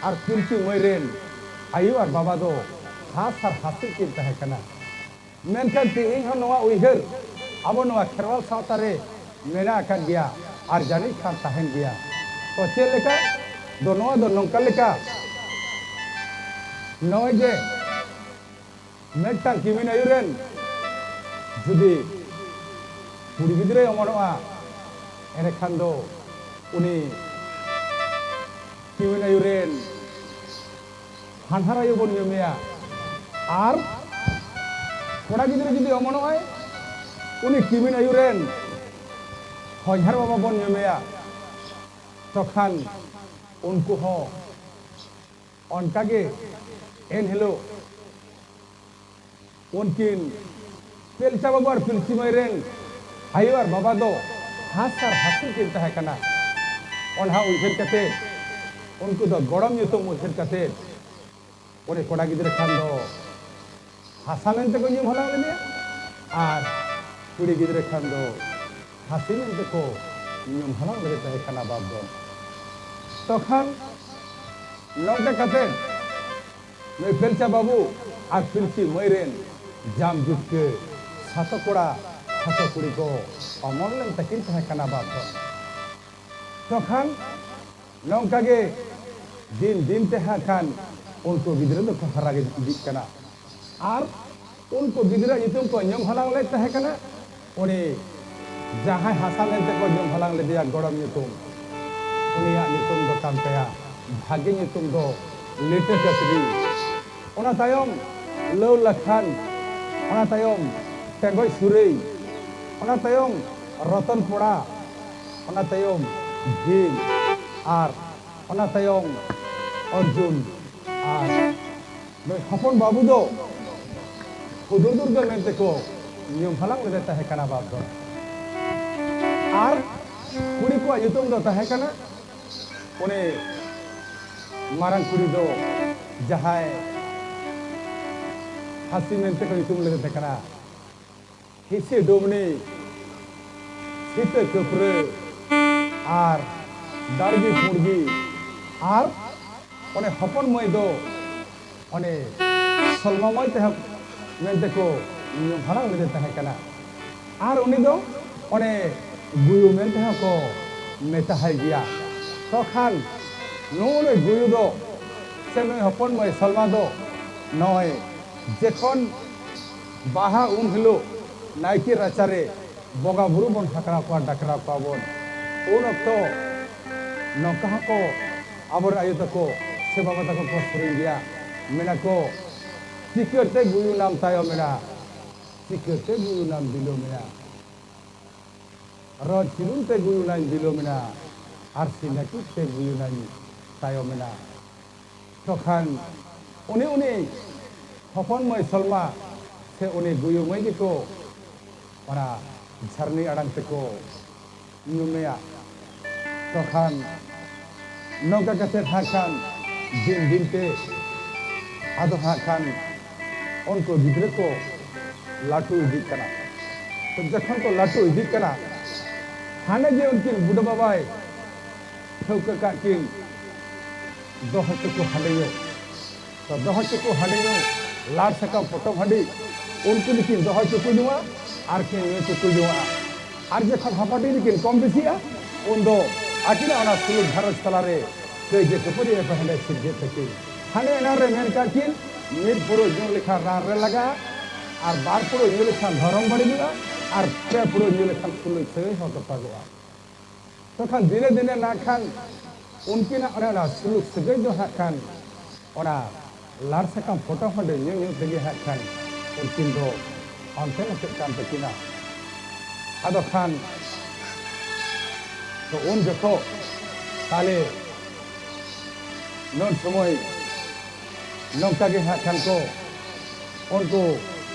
ᱟᱨ ᱯᱤᱞᱪᱩ ᱢᱟᱹᱭ ᱨᱮᱱ ᱟᱭᱳ ᱟᱨ ᱵᱟᱵᱟ ᱫᱚ ᱦᱟᱥ ᱟᱨ ᱦᱟᱹᱥᱤ ᱠᱤᱱ ᱛᱟᱦᱮᱸ ᱠᱟᱱᱟ᱾ ᱢᱮᱱᱠᱷᱟᱱ ᱛᱮᱦᱮᱧ ᱦᱚᱸ ᱱᱚᱣᱟ ᱩᱭᱦᱟᱹᱨ ᱟᱵᱚ ᱱᱚᱣᱟ ᱠᱷᱮᱨᱣᱟᱞ ᱥᱟᱶᱛᱟ ᱨᱮ ᱢᱮᱱᱟᱜ ᱟᱠᱟᱫ ᱜᱮᱭᱟ ᱟᱨ ᱡᱟᱹᱱᱤᱡ ᱠᱷᱟᱱ ᱛᱟᱦᱮᱱ ᱜᱮᱭᱟ᱾ ᱛᱚ ᱪᱮᱫ ᱞᱮᱠᱟ? ᱫᱚ ᱱᱚᱣᱟ ᱫᱚ ᱱᱚᱝᱠᱟ ᱞᱮᱠᱟ, ᱱᱚᱜᱼᱚᱭ ᱡᱮ ᱢᱤᱫᱴᱟᱝ ᱠᱤᱢᱤᱱ ᱟᱭᱩ ᱨᱮᱱ ᱡᱩᱫᱤ ᱠᱩᱲᱤ ᱜᱤᱫᱽᱨᱟᱹᱭ ᱚᱢᱚᱱᱚᱜᱼᱟ, ᱮᱸᱰᱮᱠᱷᱟᱱ ᱫᱚ ᱩᱱᱤ ᱠᱤᱢᱤᱱ ᱟᱭᱩ ᱨᱮᱱ ᱦᱟᱱᱦᱟᱨ ᱟᱭᱳ ᱵᱚᱱ ᱧᱩᱢᱮᱭᱟ᱾ ᱟᱨ ᱠᱚᱲᱟ ᱜᱤᱫᱽᱨᱟᱹ ᱡᱩᱫᱤ ᱚᱢᱚᱱᱚᱜᱼᱟᱭ, ᱩᱱᱤ ᱠᱤᱢᱤᱱ ᱟᱭᱳ ᱨᱮᱱ ᱦᱚᱧᱦᱟᱨ ᱵᱟᱵᱟ ᱵᱚᱱ ᱧᱩᱢᱮᱭᱟ᱾ ᱛᱚᱠᱷᱟᱱ ᱩᱱᱠᱩ ᱦᱚᱸ ᱚᱱᱠᱟᱜᱮ ᱮᱱᱦᱤᱞᱳᱜ ᱩᱱᱠᱤᱱ ᱯᱮᱞᱪᱟ ᱵᱟᱹᱵᱩ ᱟᱨ ᱯᱤᱞᱪᱤ ᱢᱟᱹᱭ ᱨᱮᱱ ᱟᱭᱳ ᱟᱨ ᱵᱟᱵᱟ ᱫᱚ ᱦᱟᱸᱥ ᱟᱨ ᱦᱟᱹᱥᱤ ᱠᱤᱱ ᱛᱟᱦᱮᱸ ᱠᱟᱱᱟ᱾ ᱚᱱᱟ ᱩᱭᱦᱟᱹᱨ ᱠᱟᱛᱮ ᱩᱱᱠᱩ ᱫᱚ ᱜᱚᱲᱚᱢ ᱧᱩᱛᱩᱢ ᱩᱭᱦᱟᱹᱨ ᱠᱟᱛᱮ ᱩᱱᱤ ᱠᱚᱲᱟ ᱜᱤᱫᱽᱨᱟᱹ ᱠᱷᱟᱱ ᱫᱚ ᱦᱟᱥᱟ ᱢᱮᱱᱛᱮ ᱠᱚ ᱧᱩᱢ ᱦᱟᱞᱟᱝ ᱞᱮᱫᱮᱭᱟ ᱟᱨ ᱠᱩᱲᱤ ᱜᱤᱫᱽᱨᱟᱹ ᱠᱷᱟᱱ ᱫᱚ ᱦᱟᱹᱥᱤ ᱢᱮᱱᱛᱮ ᱠᱚ ᱧᱩᱢ ᱦᱟᱞᱟᱝ ᱞᱮᱫᱮ ᱛᱟᱦᱮᱸ ᱠᱟᱱᱟ ᱵᱟᱯ ᱫᱚ᱾ ᱛᱚᱠᱷᱟᱱ ᱱᱚᱝᱠᱟ ᱠᱟᱛᱮ ᱱᱩᱭ ᱯᱮᱞᱪᱟ ᱵᱟᱹᱵᱩ ᱟᱨ ᱯᱤᱞᱪᱤ ᱢᱟᱹᱭ ᱨᱮᱱ ᱡᱟᱢ ᱡᱩᱴᱠᱟᱹ ᱥᱟᱛᱚ ᱠᱚᱲᱟ ᱥᱟᱛᱚ ᱠᱩᱲᱤ ᱠᱚ ᱚᱢᱚᱱ ᱞᱮᱱ ᱛᱟᱹᱠᱤᱱ ᱛᱟᱦᱮᱸ ᱠᱟᱱᱟ ᱵᱟᱯ ᱫᱚ᱾ ᱛᱚᱠᱷᱟᱱ ᱱᱚᱝᱠᱟ ᱜᱮ ᱫᱤᱱ ᱫᱤᱱ ᱛᱮ ᱦᱟᱸᱜ ᱠᱷᱟᱱ ᱩᱱᱠᱩ ᱜᱤᱫᱽᱨᱟᱹ ᱫᱚᱠᱚ ᱦᱟᱨᱟ ᱤᱫᱤᱜ ᱠᱟᱱᱟ᱾ ᱟᱨ ᱩᱱᱠᱩ ᱜᱤᱫᱽᱨᱟᱹ ᱧᱩᱛᱩᱢ ᱠᱚ ᱧᱩᱢ ᱦᱟᱞᱟᱝ ᱞᱮᱫ ᱛᱟᱦᱮᱸ ᱠᱟᱱᱟ, ᱩᱱᱤ ᱡᱟᱦᱟᱸᱭ ᱦᱟᱥᱟ ᱢᱮᱱᱛᱮ ᱠᱚ ᱧᱩᱢ ᱦᱟᱞᱟᱝ ᱞᱮᱫᱮᱭᱟ ᱜᱚᱲᱚᱢ ᱧᱩᱛᱩᱢ, ᱩᱱᱤᱭᱟᱜ ᱧᱩᱛᱩᱢ ᱫᱚ ᱠᱟᱱ ᱛᱟᱭᱟ ᱵᱷᱟᱜᱮ ᱧᱩᱛᱩᱢ ᱫᱚ ᱞᱤᱴᱟᱹ ᱠᱟᱹᱥᱵᱤ᱾ ᱚᱱᱟ ᱛᱟᱭᱚᱢ ᱞᱟᱹᱣ ᱞᱟᱠᱷᱟᱱ, ᱚᱱᱟ ᱛᱟᱭᱚᱢ ᱴᱮᱸᱜᱚᱡ ᱥᱩᱨᱟᱹᱭ, ᱚᱱᱟ ᱛᱟᱭᱚᱢ ᱨᱚᱛᱚᱱ ᱠᱚᱲᱟ, ᱚᱱᱟ ᱛᱟᱭᱚᱢ ᱵᱷᱤᱢ, ᱟᱨ ᱚᱱᱟ ᱛᱟᱭᱚᱢ ᱚᱨᱡᱩᱱ᱾ ᱟᱨ ᱱᱩᱭ ᱦᱚᱯᱚᱱ ᱵᱟᱹᱵᱩ ᱫᱚ ᱦᱩᱫᱩᱲ ᱫᱩᱨᱜᱟᱹ ᱢᱮᱱᱛᱮ ᱠᱚ ᱧᱩᱢ ᱦᱟᱞᱟᱝ ᱞᱮᱫᱮ ᱛᱟᱦᱮᱸ ᱠᱟᱱᱟ ᱵᱟᱯ ᱫᱚ᱾ ᱟᱨ ᱠᱩᱲᱤ ᱠᱚᱣᱟᱜ ᱧᱩᱛᱩᱢ ᱫᱚ ᱛᱟᱦᱮᱸ ᱠᱟᱱᱟ ᱩᱱᱤ ᱢᱟᱨᱟᱝ ᱠᱩᱲᱤ ᱫᱚ ᱡᱟᱦᱟᱸᱭ ᱦᱟᱹᱥᱤ ᱢᱮᱱᱛᱮ ᱠᱚ ᱧᱩᱛᱩᱢ ᱞᱮᱫᱮ ᱛᱟᱦᱮᱸ ᱠᱟᱱᱟ, ᱦᱤᱥᱤ ᱰᱩᱢᱱᱤ, ᱥᱤᱛᱟᱹ ᱠᱟᱹᱯᱨᱟᱹ, ᱟᱨ ᱫᱟᱲᱜᱤ ᱯᱩᱲᱜᱤ, ᱟᱨ ᱚᱱᱮ ᱦᱚᱯᱚᱱ ᱢᱟᱹᱭ ᱫᱚ ᱚᱱᱮ ᱥᱚᱞᱢᱟ ᱢᱟᱹᱭ ᱛᱮᱦᱚᱸ ᱢᱮᱱᱛᱮ ᱠᱚ ᱧᱩᱢ ᱦᱟᱞᱟᱝ ᱞᱮᱫᱮ ᱛᱟᱦᱮᱸ ᱠᱟᱱᱟ᱾ ᱟᱨ ᱩᱱᱤ ᱫᱚ ᱚᱱᱮ ᱜᱩᱭᱩ ᱢᱮᱱᱛᱮ ᱦᱚᱸ ᱠᱚ ᱢᱮᱛᱟᱦᱟᱭ ᱜᱮᱭᱟ᱾ ᱛᱚᱠᱷᱟᱱ ᱱᱩᱜᱼᱩ ᱱᱩᱭ ᱜᱩᱭᱩ ᱫᱚ, ᱥᱮ ᱱᱩᱭ ᱦᱚᱯᱚᱱ ᱢᱟᱹᱭ ᱥᱚᱞᱢᱟ ᱫᱚ, ᱱᱚᱜᱼᱚᱭ ᱡᱮᱠᱷᱚᱱ ᱵᱟᱦᱟ ᱩᱱ ᱦᱤᱞᱳᱜ ᱱᱟᱭᱠᱮ ᱨᱟᱪᱟᱨᱮ ᱵᱚᱸᱜᱟ ᱵᱩᱨᱩ ᱵᱚᱱ ᱦᱟᱠᱲᱟᱣ ᱠᱚᱣᱟ, ᱰᱟᱠᱨᱟᱣ ᱠᱚᱣᱟ ᱵᱚᱱ, ᱩᱱ ᱚᱠᱛᱚ ᱱᱚᱝᱠᱟ ᱦᱚᱸᱠᱚ ᱟᱵᱚᱨᱮᱱ ᱟᱭᱳ ᱛᱟᱠᱚ ᱥᱮ ᱵᱟᱵᱟ ᱛᱟᱠᱚ ᱠᱚ ᱥᱮᱨᱮᱧ ᱜᱮᱭᱟ, ᱢᱮᱱᱟ ᱠᱚ, "ᱪᱤᱠᱟᱹᱛᱮ ᱜᱩᱭᱩ ᱱᱟᱢ ᱛᱟᱭᱚᱢ ᱮᱱᱟ, ᱪᱤᱠᱟᱹᱛᱮ ᱜᱩᱭᱩ ᱱᱟᱢ ᱵᱤᱞᱚᱢ ᱮᱱᱟ?" ᱨᱚᱲ ᱪᱤᱨᱩᱱ ᱛᱮ ᱜᱩᱭᱩ ᱱᱟᱧ ᱵᱤᱞᱚᱢ ᱮᱱᱟ, ᱟᱨ ᱥᱤᱧ ᱱᱟᱹᱠᱤᱡ ᱛᱮ ᱜᱩᱭᱩ ᱱᱟᱧ ᱛᱟᱭᱚᱢ ᱮᱱᱟ᱾ ᱛᱚᱠᱷᱟᱱ ᱩᱱᱤ, ᱩᱱᱤ ᱦᱚᱯᱚᱱ ᱢᱟᱹᱭ ᱥᱚᱞᱢᱟ ᱥᱮ ᱩᱱᱤ ᱜᱩᱭᱩ ᱢᱟᱹᱭ ᱜᱮᱠᱚ ᱚᱱᱟ ᱡᱷᱟᱨᱱᱤ ᱟᱲᱟᱝ ᱛᱮᱠᱚ ᱧᱩᱢᱮᱭᱟ᱾ ᱛᱚᱠᱷᱟᱱ ᱱᱚᱝᱠᱟ ᱠᱟᱛᱮ ᱦᱟᱸᱜ ᱠᱷᱟᱱ ᱫᱤᱱ ᱫᱤᱱ ᱛᱮ ᱟᱫᱚ ᱦᱟᱸᱜ ᱠᱷᱟᱱ ᱩᱱᱠᱩ ᱜᱤᱫᱽᱨᱟᱹ ᱠᱚ ᱞᱟᱹᱴᱩ ᱤᱫᱤᱜ ᱠᱟᱱᱟ᱾ ᱛᱚ ᱡᱚᱠᱷᱚᱱ ᱠᱚ ᱞᱟᱹᱴᱩ ᱤᱫᱤᱜ ᱠᱟᱱᱟ, ᱦᱟᱱᱮ ᱡᱮ ᱩᱱᱠᱤᱱ ᱵᱩᱰᱷᱟᱹ ᱵᱟᱵᱟᱭ ᱴᱷᱟᱹᱣᱠᱟᱹ ᱠᱟᱜ ᱠᱤᱱ ᱫᱚᱦᱚ ᱪᱩᱠᱩ ᱦᱟᱺᱰᱤ ᱧᱩ, ᱛᱚ ᱫᱚᱦᱚ ᱪᱩᱠᱩ ᱦᱟᱺᱰᱤ ᱧᱩ, ᱞᱟᱲ ᱥᱟᱠᱟᱢ ᱯᱚᱴᱚᱢ ᱦᱟᱺᱰᱤ, ᱩᱱᱠᱤᱱ ᱫᱚᱠᱤᱱ ᱫᱚᱦᱚ ᱪᱩᱠᱩ ᱡᱚᱝᱟ ᱟᱨ ᱠᱤᱱ ᱧᱩ ᱪᱩᱠᱩ ᱡᱚᱝᱟ᱾ ᱟᱨ ᱡᱚᱠᱷᱚᱱ ᱦᱟᱯᱟᱴᱤᱧ ᱨᱮᱠᱤᱱ ᱠᱚᱢ ᱵᱮᱥᱤᱜᱼᱟ, ᱩᱱᱫᱚ ᱟᱹᱠᱤᱱᱟᱜ ᱚᱱᱟ ᱥᱩᱞᱩᱠ ᱜᱷᱟᱨᱚᱸᱡᱽ ᱛᱟᱞᱟᱨᱮ ᱠᱟᱹᱭᱡᱟᱹ ᱠᱷᱟᱹᱯᱟᱹᱨᱤ ᱮᱯᱮᱨᱦᱮᱸᱰᱮᱡ ᱥᱤᱨᱡᱟᱹᱜ ᱛᱟᱹᱠᱤᱱ᱾ ᱦᱟᱱᱮ ᱮᱱᱟᱝ ᱨᱮ ᱢᱮᱱ ᱠᱟᱜ ᱠᱤᱱ, ᱢᱤᱫ ᱯᱷᱩᱲᱩᱜ ᱧᱩ ᱞᱮᱠᱷᱟᱱ ᱨᱟᱱ ᱨᱮ ᱞᱟᱜᱟᱜᱼᱟ, ᱟᱨ ᱵᱟᱨ ᱯᱷᱩᱲᱩᱜ ᱧᱩ ᱞᱮᱠᱷᱟᱱ ᱫᱷᱚᱨᱚᱢ ᱵᱟᱹᱲᱤᱡᱚᱜᱼᱟ, ᱟᱨ ᱯᱮ ᱯᱷᱩᱲᱩᱜ ᱧᱩ ᱞᱮᱠᱷᱟᱱ ᱥᱩᱞᱩᱠ ᱥᱟᱹᱜᱟᱹᱭ ᱦᱚᱸ ᱛᱚᱯᱟᱜᱚᱜᱼᱟ᱾ ᱛᱚᱠᱷᱟᱱ ᱫᱤᱱᱮ ᱫᱤᱱᱮ ᱱᱟᱜ ᱠᱷᱟᱱ ᱩᱱᱠᱤᱱᱟᱜ ᱚᱱᱮ ᱚᱱᱟ ᱥᱩᱞᱩᱠ ᱥᱟᱹᱜᱟᱹᱭ ᱫᱚ ᱦᱟᱸᱜ ᱠᱷᱟᱱ ᱚᱱᱟ ᱞᱟᱲ ᱥᱟᱠᱟᱢ ᱯᱚᱴᱚᱢ ᱦᱟᱺᱰᱤ ᱧᱩ ᱧᱩ ᱛᱮᱜᱮ ᱦᱟᱸᱜ ᱠᱷᱟᱱ ᱩᱱᱠᱤᱱ ᱫᱚ ᱦᱟᱱᱛᱮ ᱱᱟᱛᱮᱜ ᱠᱟᱱ ᱛᱟᱹᱠᱤᱱᱟ᱾ ᱟᱫᱚ ᱠᱷᱟᱱ ᱛᱚ ᱩᱱ ᱡᱚᱠᱷᱚ ᱛᱟᱦᱞᱮ ᱱᱩᱱ ᱥᱚᱢᱚᱭ ᱱᱚᱝᱠᱟ ᱜᱮ ᱦᱟᱸᱜ ᱠᱷᱟᱱ ᱠᱚ ᱩᱱᱠᱩ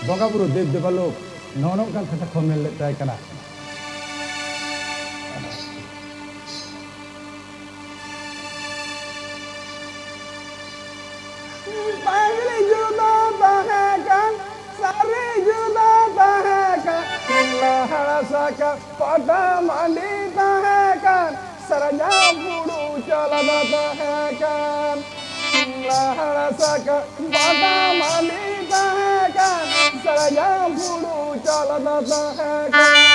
ᱵᱚᱸᱜᱟ ᱵᱩᱨᱩ ᱫᱮᱵ ᱫᱮᱵᱟᱞᱳᱠ ᱱᱚᱜᱼᱚ ᱱᱚᱝᱠᱟᱱ ᱠᱟᱛᱷᱟ ᱠᱚ ᱢᱮᱱ ᱞᱮᱫ ᱛᱟᱦᱮᱸ ᱠᱟᱱᱟ᱾ ᱯᱟᱹᱦᱤᱞ ᱡᱩᱫᱟᱹ ᱛᱟᱦᱮᱸ ᱠᱟᱱ, ᱥᱟᱹᱨᱤ ᱡᱩᱫᱟᱹ ᱛᱟᱦᱮᱸ ᱠᱟᱱ, ᱞᱟᱦᱲᱟ ᱥᱟᱠᱟᱢ ᱯᱟᱴᱟ ᱢᱟᱹᱰᱤ ᱛᱟᱦᱮᱸ ᱠᱟᱱ, ᱥᱟᱨᱡᱟᱢ ᱯᱷᱩᱲᱩᱜ ᱪᱟᱞᱟᱫᱟ ᱛᱟᱦᱮᱸ ᱠᱟᱱ, ᱞᱟᱦᱲᱟ ᱥᱟᱠᱟᱢ ᱯᱟᱴᱟ ᱢᱟᱹᱰᱤ ᱛᱟᱦᱮᱸ ᱠᱟᱱ, ᱥᱟᱨᱡᱟᱢ ᱯᱷᱩᱲᱩᱜ ᱪᱟᱞᱟᱫᱟ ᱛᱟᱦᱮᱸ ᱠᱟᱱ᱾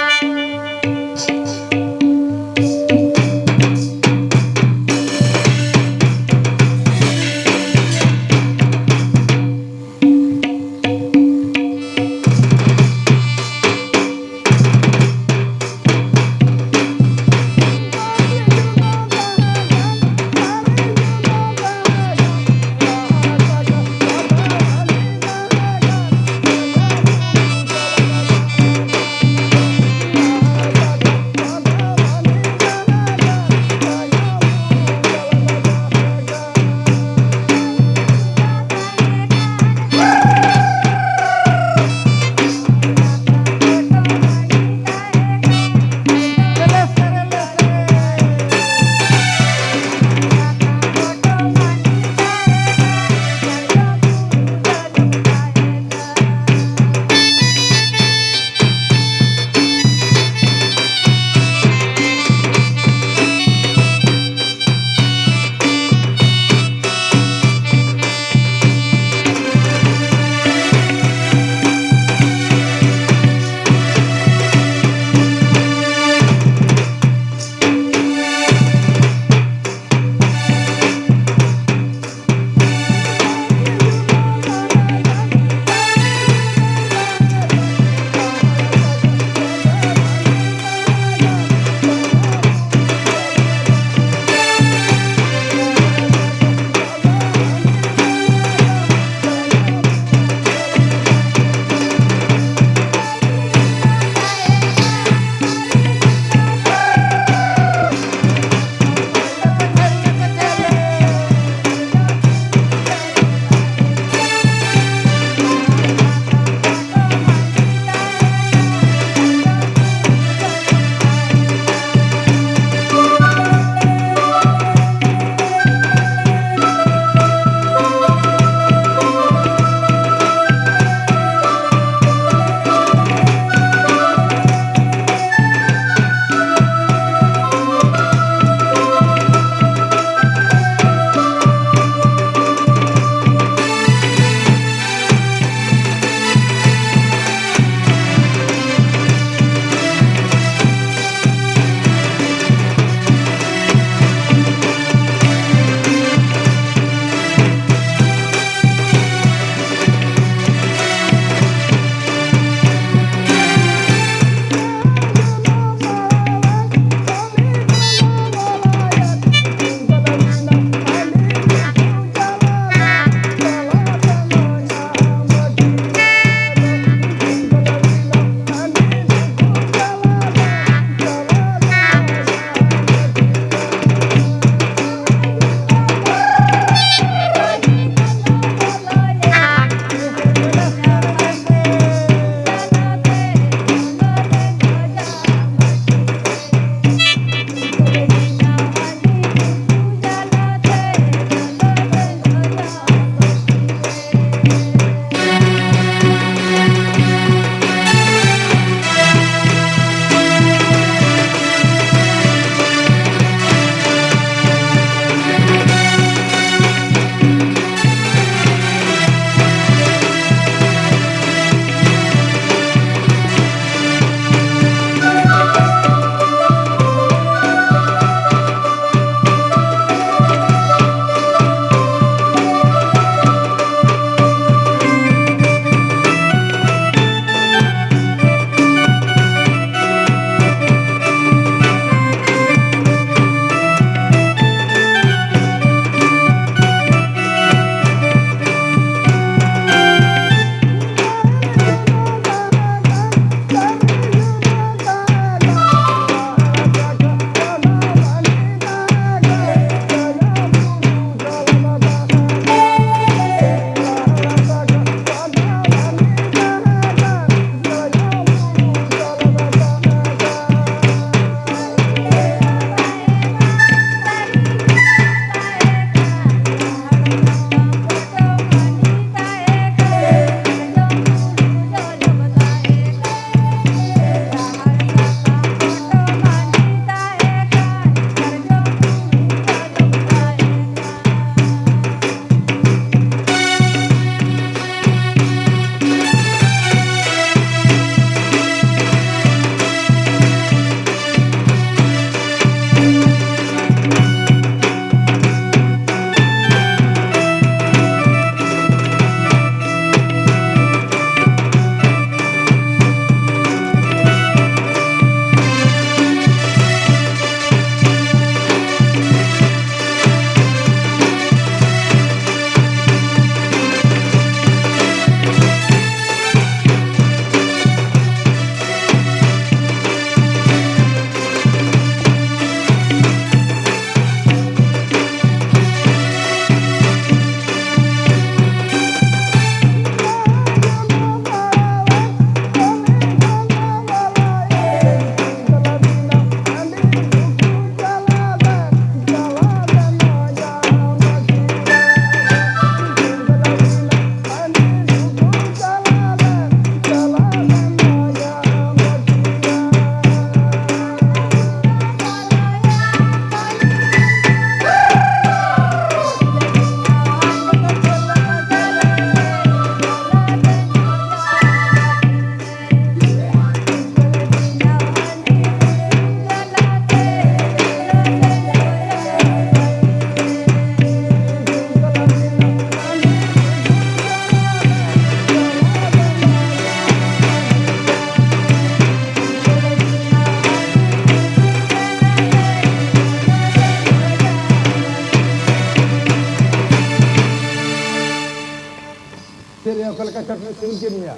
ᱪᱮᱫ ᱭᱟ, ᱚᱠᱟ ᱞᱮᱠᱟ ᱪᱟᱹᱴᱱᱤ ᱥᱤᱵᱤᱞ ᱠᱮᱫ ᱢᱮᱭᱟ?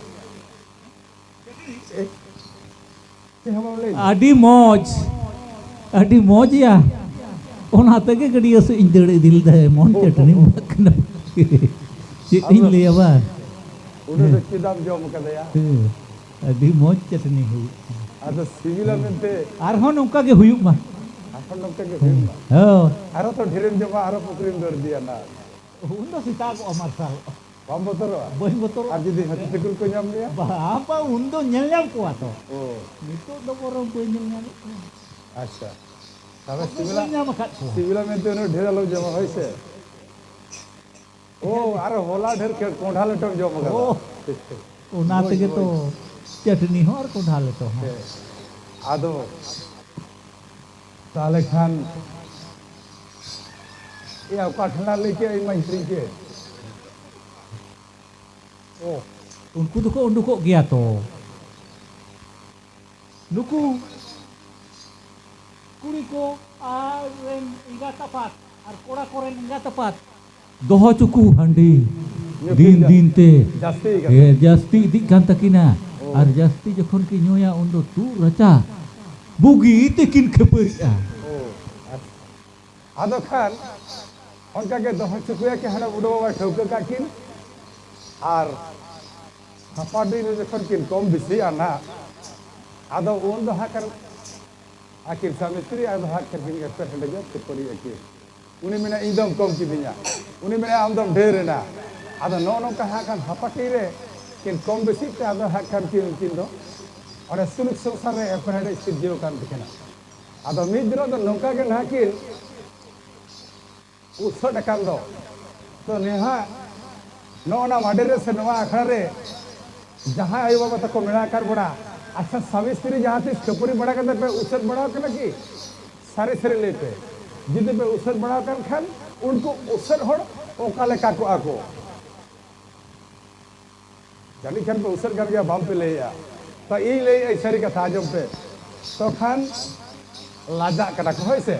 ᱮ, ᱪᱮᱫ ᱦᱚᱸ ᱵᱟᱢ ᱞᱟᱹᱭ ᱫᱟ? ᱟᱹᱰᱤ ᱢᱚᱡᱽ, ᱟᱹᱰᱤ ᱢᱚᱡᱽ ᱭᱟ᱾ ᱚᱱᱟ ᱛᱮᱜᱮ ᱜᱟᱹᱰᱭᱟᱹ ᱥᱮᱫ ᱤᱧ ᱫᱟᱹᱲ ᱤᱫᱤ ᱞᱮᱫᱟ, ᱮᱢᱚᱱ ᱪᱟᱹᱴᱱᱤ ᱵᱟᱲᱟᱜ ᱠᱟᱱᱟ᱾ ᱪᱮᱫ ᱤᱧ ᱟᱫᱚ ᱞᱟᱹᱭᱟ ᱵᱟᱝ? ᱩᱱᱟᱹᱜ ᱫᱚ ᱪᱮᱫᱟᱜ ᱮᱢ ᱡᱚᱢ ᱠᱟᱫᱮᱭᱟ? ᱦᱮᱸ, ᱟᱹᱰᱤ ᱢᱚᱡᱽ ᱪᱟᱹᱴᱱᱤ ᱦᱩᱭᱩᱜ ᱠᱟᱱᱟ᱾ ᱟᱫᱚ ᱥᱤᱵᱤᱞᱟ ᱢᱮᱱᱛᱮ᱾ ᱟᱨᱦᱚᱸ ᱱᱚᱝᱠᱟ ᱜᱮ ᱦᱩᱭᱩᱜ ᱢᱟ᱾ ᱟᱨᱦᱚᱸ ᱱᱚᱝᱠᱟ ᱜᱮ ᱦᱩᱭᱩᱜ ᱢᱟ᱾ ᱦᱮᱸ᱾ ᱟᱨᱦᱚᱸ ᱛᱚ ᱰᱷᱮᱨᱮᱢ ᱡᱚᱢᱟ, ᱟᱨᱦᱚᱸ ᱯᱩᱠᱷᱨᱤᱢ ᱫᱟᱹᱲ ᱤᱫᱤᱭᱟ ᱱᱟ᱾ ᱩᱱ ᱫᱚ ᱥᱮᱛᱟᱜᱚᱜᱼᱟ ᱢᱟᱨᱥᱟᱞ᱾ ᱵᱟᱢ ᱵᱚᱛᱚᱨᱚᱜᱼᱟ? ᱵᱟᱹᱧ ᱵᱚᱛᱚᱨᱚᱜᱼᱟ᱾ ᱟᱨ ᱡᱩᱫᱤ ᱦᱟᱹᱛᱤ ᱴᱷᱟᱹᱠᱩᱨ ᱠᱚ ᱧᱟᱢ ᱢᱮᱭᱟ? ᱵᱟᱝ, ᱵᱟᱝ, ᱩᱱ ᱫᱚ ᱧᱮᱞ ᱧᱟᱢ ᱠᱚᱣᱟ ᱛᱚ᱾ ᱚ᱾ ᱱᱤᱛᱚᱜ ᱫᱚ ᱵᱚᱨᱚᱝ ᱵᱟᱹᱧ ᱧᱮᱞ ᱧᱟᱢᱮᱫ ᱠᱚᱣᱟ᱾ ᱟᱪᱪᱷᱟ᱾ ᱛᱟᱦᱞᱮ ᱟᱫᱚ ᱥᱤᱵᱤᱞᱟ, ᱵᱟᱹᱧ ᱧᱟᱢ ᱟᱠᱟᱫ ᱠᱚᱣᱟ᱾ ᱥᱤᱵᱤᱞᱟ ᱢᱮᱱᱛᱮ ᱩᱱᱟᱹᱜ ᱰᱷᱮᱨ ᱟᱞᱚᱢ ᱡᱚᱢᱟ, ᱦᱳᱭ ᱥᱮ? ᱚ, ᱟᱨ ᱦᱚᱞᱟ ᱰᱷᱮᱨ ᱠᱷᱮ-, ᱠᱚᱸᱰᱷᱟ ᱞᱮᱴᱚᱢ ᱡᱚᱢ ᱟᱠᱟᱫᱟ᱾ ᱚ, ᱚᱱᱟ ᱵᱩᱡᱽ, ᱛᱮᱜᱮ ᱛᱚ ᱵᱩᱡᱽ᱾ ᱪᱟᱹᱴᱱᱤ ᱦᱚᱸ ᱟᱨ ᱠᱚᱸᱰᱷᱟ ᱞᱮᱴᱚ ᱦᱚᱸ᱾ ᱦᱮᱸ᱾ ᱟᱫᱚ ᱛᱟᱦᱞᱮ ᱠᱷᱟᱱ, ᱮᱭᱟ, ᱚᱠᱟ ᱴᱷᱮᱱ ᱞᱟᱝ ᱞᱟᱹᱭ ᱠᱮᱫ, ᱤᱧ ᱢᱟᱧ ᱦᱤᱲᱤᱧ ᱠᱮᱫ᱾ ᱚ, ᱩᱱᱠᱩ ᱫᱚᱠᱚ ᱩᱰᱩᱠᱚᱜ ᱜᱮᱭᱟ ᱛᱚ᱾ ᱱᱩᱠᱩ ᱠᱩᱲᱤ ᱠᱚ ᱟᱨ ᱨᱮᱱ ᱮᱸᱜᱟᱛ ᱟᱯᱟᱛ ᱟᱨ ᱠᱚᱲᱟ ᱠᱚᱨᱮᱱ ᱮᱸᱜᱟᱛ ᱟᱯᱟᱛ ᱫᱚᱦᱚ ᱪᱩᱠᱩ ᱦᱟᱺᱰᱤ ᱧᱩ ᱫᱤᱱ ᱠᱷᱟᱱ ᱫᱤᱱ ᱛᱮ ᱡᱟᱹᱥᱛᱤ ᱠᱟᱱᱟ᱾ ᱮ, ᱡᱟᱹᱥᱛᱤ ᱤᱫᱤᱜ ᱠᱟᱱ ᱛᱟᱹᱠᱤᱱᱟ᱾ ᱚ᱾ ᱟᱨ ᱡᱟᱹᱥᱛᱤ ᱡᱚᱠᱷᱚᱱ ᱠᱤᱱ ᱧᱩᱭᱟ, ᱩᱱ ᱫᱚ ᱛᱩᱫ ᱨᱟᱪᱟ ᱵᱩᱜᱤ ᱛᱮᱠᱤᱱ ᱠᱷᱟᱹᱯᱟᱹᱨᱤᱜᱼᱟ᱾ ᱚ, ᱟᱪᱪᱷᱟ᱾ ᱟᱫᱚ ᱠᱷᱟᱱ ᱚᱱᱠᱟ ᱜᱮ ᱫᱚᱦᱚ ᱪᱩᱠᱩᱭᱟ ᱠᱤ ᱦᱟᱸᱰᱮ ᱵᱩᱰᱷᱟᱹ ᱵᱟᱵᱟᱭ ᱴᱷᱟᱹᱣᱠᱟᱹ ᱠᱟᱜ ᱠᱤᱱ᱾ ᱟᱨ ᱥᱟᱯᱟᱰᱤ ᱨᱮ ᱡᱚᱠᱷᱚᱱ ᱠᱤᱱ ᱠᱚᱢ ᱵᱮᱥᱤᱜᱼᱟ ᱱᱟᱦᱟᱜ, ᱟᱫᱚ ᱩᱱ ᱫᱚ ᱦᱟᱸᱜ ᱠᱷᱟᱱ ᱟᱹᱠᱤᱱ ᱥᱟᱢᱤ ᱥᱛᱨᱤ ᱟᱫᱚ ᱦᱟᱸᱜ ᱠᱷᱟᱱ ᱠᱤᱱ ᱮᱯᱮᱨ ᱦᱮᱸᱰᱮᱡᱚᱜ ᱠᱷᱟᱹᱯᱟᱹᱨᱤ ᱟᱹᱠᱤᱱ᱾ ᱩᱱᱤ ᱢᱮᱱᱟ, "ᱤᱧ ᱫᱚᱢ ᱠᱚᱢ ᱠᱤᱫᱤᱧᱟ", ᱩᱱᱤ ᱢᱮᱱᱟ, "ᱟᱢ ᱫᱚᱢ ᱰᱷᱮᱨ ᱮᱱᱟ᱾" ᱟᱫᱚ ᱱᱚᱜᱼᱚ ᱱᱚᱝᱠᱟ ᱦᱟᱸᱜ ᱠᱷᱟᱱ ᱦᱟᱯᱟᱴᱤ ᱨᱮ ᱠᱤᱱ ᱠᱚᱢ ᱵᱮᱥᱤᱜ ᱛᱮ ᱟᱫᱚ ᱦᱟᱸᱜ ᱠᱷᱟᱱ ᱠᱤᱱ, ᱩᱱᱠᱤᱱ ᱫᱚ ᱚᱸᱰᱮ ᱥᱩᱞᱩᱠ ᱥᱚᱝᱥᱟᱨ ᱨᱮ ᱮᱯᱮᱨ ᱦᱮᱸᱰᱮᱡ ᱥᱤᱨᱡᱟᱹᱣ ᱟᱠᱟᱱ ᱛᱟᱹᱠᱤᱱᱟ᱾ ᱟᱫᱚ ᱢᱤᱫ ᱫᱤᱱᱚᱜ ᱫᱚ ᱱᱚᱝᱠᱟ ᱜᱮ ᱱᱟᱦᱟᱜ ᱠᱤᱱ ᱩᱥᱟᱹᱫ ᱟᱠᱟᱱ ᱫᱚ᱾ ᱛᱚ ᱱᱮᱦᱟᱜ ᱱᱚᱜᱼᱚ ᱱᱟ ᱢᱟᱰᱮ ᱨᱮ ᱥᱮ ᱱᱚᱣᱟ ᱟᱠᱷᱲᱟ ᱨᱮ ᱡᱟᱦᱟᱸᱭ ᱟᱭᱳ ᱵᱟᱵᱟ ᱛᱟᱠᱚ ᱢᱮᱱᱟᱜ ᱟᱠᱟᱫ ᱵᱚᱱᱟ, ᱟᱪᱪᱷᱟ, ᱥᱟᱢᱤ ᱥᱛᱨᱤ ᱡᱟᱦᱟᱸ ᱛᱤᱥ ᱠᱷᱟᱹᱯᱟᱹᱨᱤ ᱵᱟᱲᱟ ᱠᱟᱛᱮ ᱯᱮ ᱩᱥᱟᱹᱫ ᱵᱟᱲᱟ ᱟᱠᱟᱱᱟ ᱠᱤ? ᱥᱟᱹᱨᱤ ᱥᱟᱹᱨᱤ ᱞᱟᱹᱭ ᱯᱮ᱾ ᱡᱩᱫᱤ ᱯᱮ ᱩᱥᱟᱹᱫ ᱵᱟᱲᱟ ᱟᱠᱟᱱ ᱠᱷᱟᱱ, ᱩᱱᱠᱩ ᱩᱥᱟᱹᱫ ᱦᱚᱲ ᱚᱠᱟ ᱞᱮᱠᱟ ᱠᱚᱜᱼᱟ ᱠᱚ? ᱡᱟᱹᱱᱤᱡ ᱠᱷᱟᱱ ᱯᱮ ᱩᱥᱟᱹᱫ ᱠᱟᱱ ᱜᱮᱭᱟ, ᱵᱟᱝ ᱯᱮ ᱞᱟᱹᱭᱮᱜᱼᱟ᱾ ᱛᱚ ᱤᱧ ᱞᱟᱹᱭᱮᱜᱼᱟᱹᱧ ᱥᱟᱹᱨᱤ ᱠᱟᱛᱷᱟ, ᱟᱸᱡᱚᱢ ᱯᱮ᱾ ᱛᱚ ᱠᱷᱟᱱ ᱞᱟᱡᱟᱜ ᱠᱟᱱᱟ ᱠᱚ, ᱦᱳᱭ ᱥᱮ?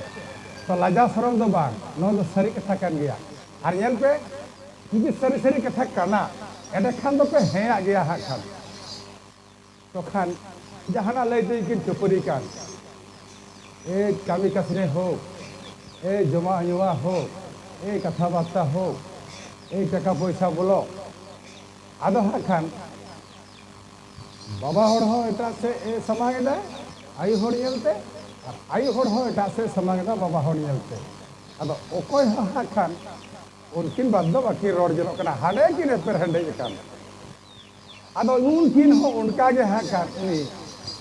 ᱛᱚ ᱞᱟᱡᱟᱣ ᱥᱚᱨᱚᱢ ᱫᱚ ᱵᱟᱝ, ᱱᱚᱣᱟ ᱫᱚ ᱥᱟᱹᱨᱤ ᱠᱟᱛᱷᱟ ᱠᱟᱱ ᱜᱮᱭᱟ᱾ ᱟᱨ ᱧᱮᱞ ᱯᱮ, ᱡᱩᱫᱤ ᱥᱟᱹᱨᱤ ᱥᱟᱹᱨᱤ ᱠᱟᱛᱷᱟ ᱠᱟᱱᱟ, ᱮᱸᱰᱮᱠᱷᱟᱱ ᱫᱚᱯᱮ ᱦᱮᱸᱭᱟᱜ ᱜᱮᱭᱟ ᱦᱟᱸᱜ ᱠᱷᱟᱱ᱾ ᱛᱚᱠᱷᱟᱱ ᱡᱟᱦᱟᱱᱟᱜ ᱞᱟᱹᱭ ᱛᱮᱜᱮ ᱠᱤᱱ ᱠᱷᱟᱹᱯᱟᱹᱨᱤ ᱠᱟᱱ, ᱮ ᱠᱟᱹᱢᱤ ᱠᱟᱹᱥᱱᱤ ᱦᱳᱠ, ᱮ ᱡᱚᱢᱟᱜ ᱧᱩᱣᱟᱜ ᱦᱳᱠ, ᱮ ᱠᱟᱛᱷᱟ ᱵᱟᱨᱛᱟ ᱦᱳᱠ, ᱮ ᱴᱟᱠᱟ ᱯᱚᱭᱥᱟ ᱵᱚᱞᱚ, ᱟᱫᱚ ᱦᱟᱸᱜ ᱠᱷᱟᱱ ᱵᱟᱵᱟ ᱦᱚᱲ ᱦᱚᱸ ᱮᱴᱟᱜ ᱥᱮᱫ ᱮ ᱥᱟᱢᱟᱝ ᱮᱫᱟ ᱟᱭᱳ ᱦᱚᱲ ᱧᱮᱞᱛᱮ, ᱟᱨ ᱟᱭᱳ ᱦᱚᱲ ᱦᱚᱸ ᱮᱴᱟᱜ ᱥᱮᱫ ᱥᱟᱢᱟᱝ ᱮᱫᱟ ᱵᱟᱵᱟ ᱦᱚᱲ ᱧᱮᱞᱛᱮ᱾ ᱟᱫᱚ ᱚᱠᱚᱭ ᱦᱚᱸ ᱦᱟᱸᱜ ᱠᱷᱟᱱ ᱩᱱᱠᱤᱱ ᱵᱟᱫᱽ ᱫᱚ ᱵᱟᱹᱠᱤᱱ ᱨᱚᱲ ᱡᱚᱱᱚᱜ ᱠᱟᱱᱟ, ᱦᱟᱸᱰᱮ ᱠᱤᱱ ᱮᱯᱮᱨ ᱦᱮᱸᱰᱮᱡ ᱟᱠᱟᱱ᱾ ᱟᱫᱚ ᱩᱱᱠᱤᱱ ᱦᱚᱸ ᱚᱱᱠᱟ ᱜᱮ ᱦᱟᱸᱜ ᱠᱷᱟᱱ ᱩᱱᱤ,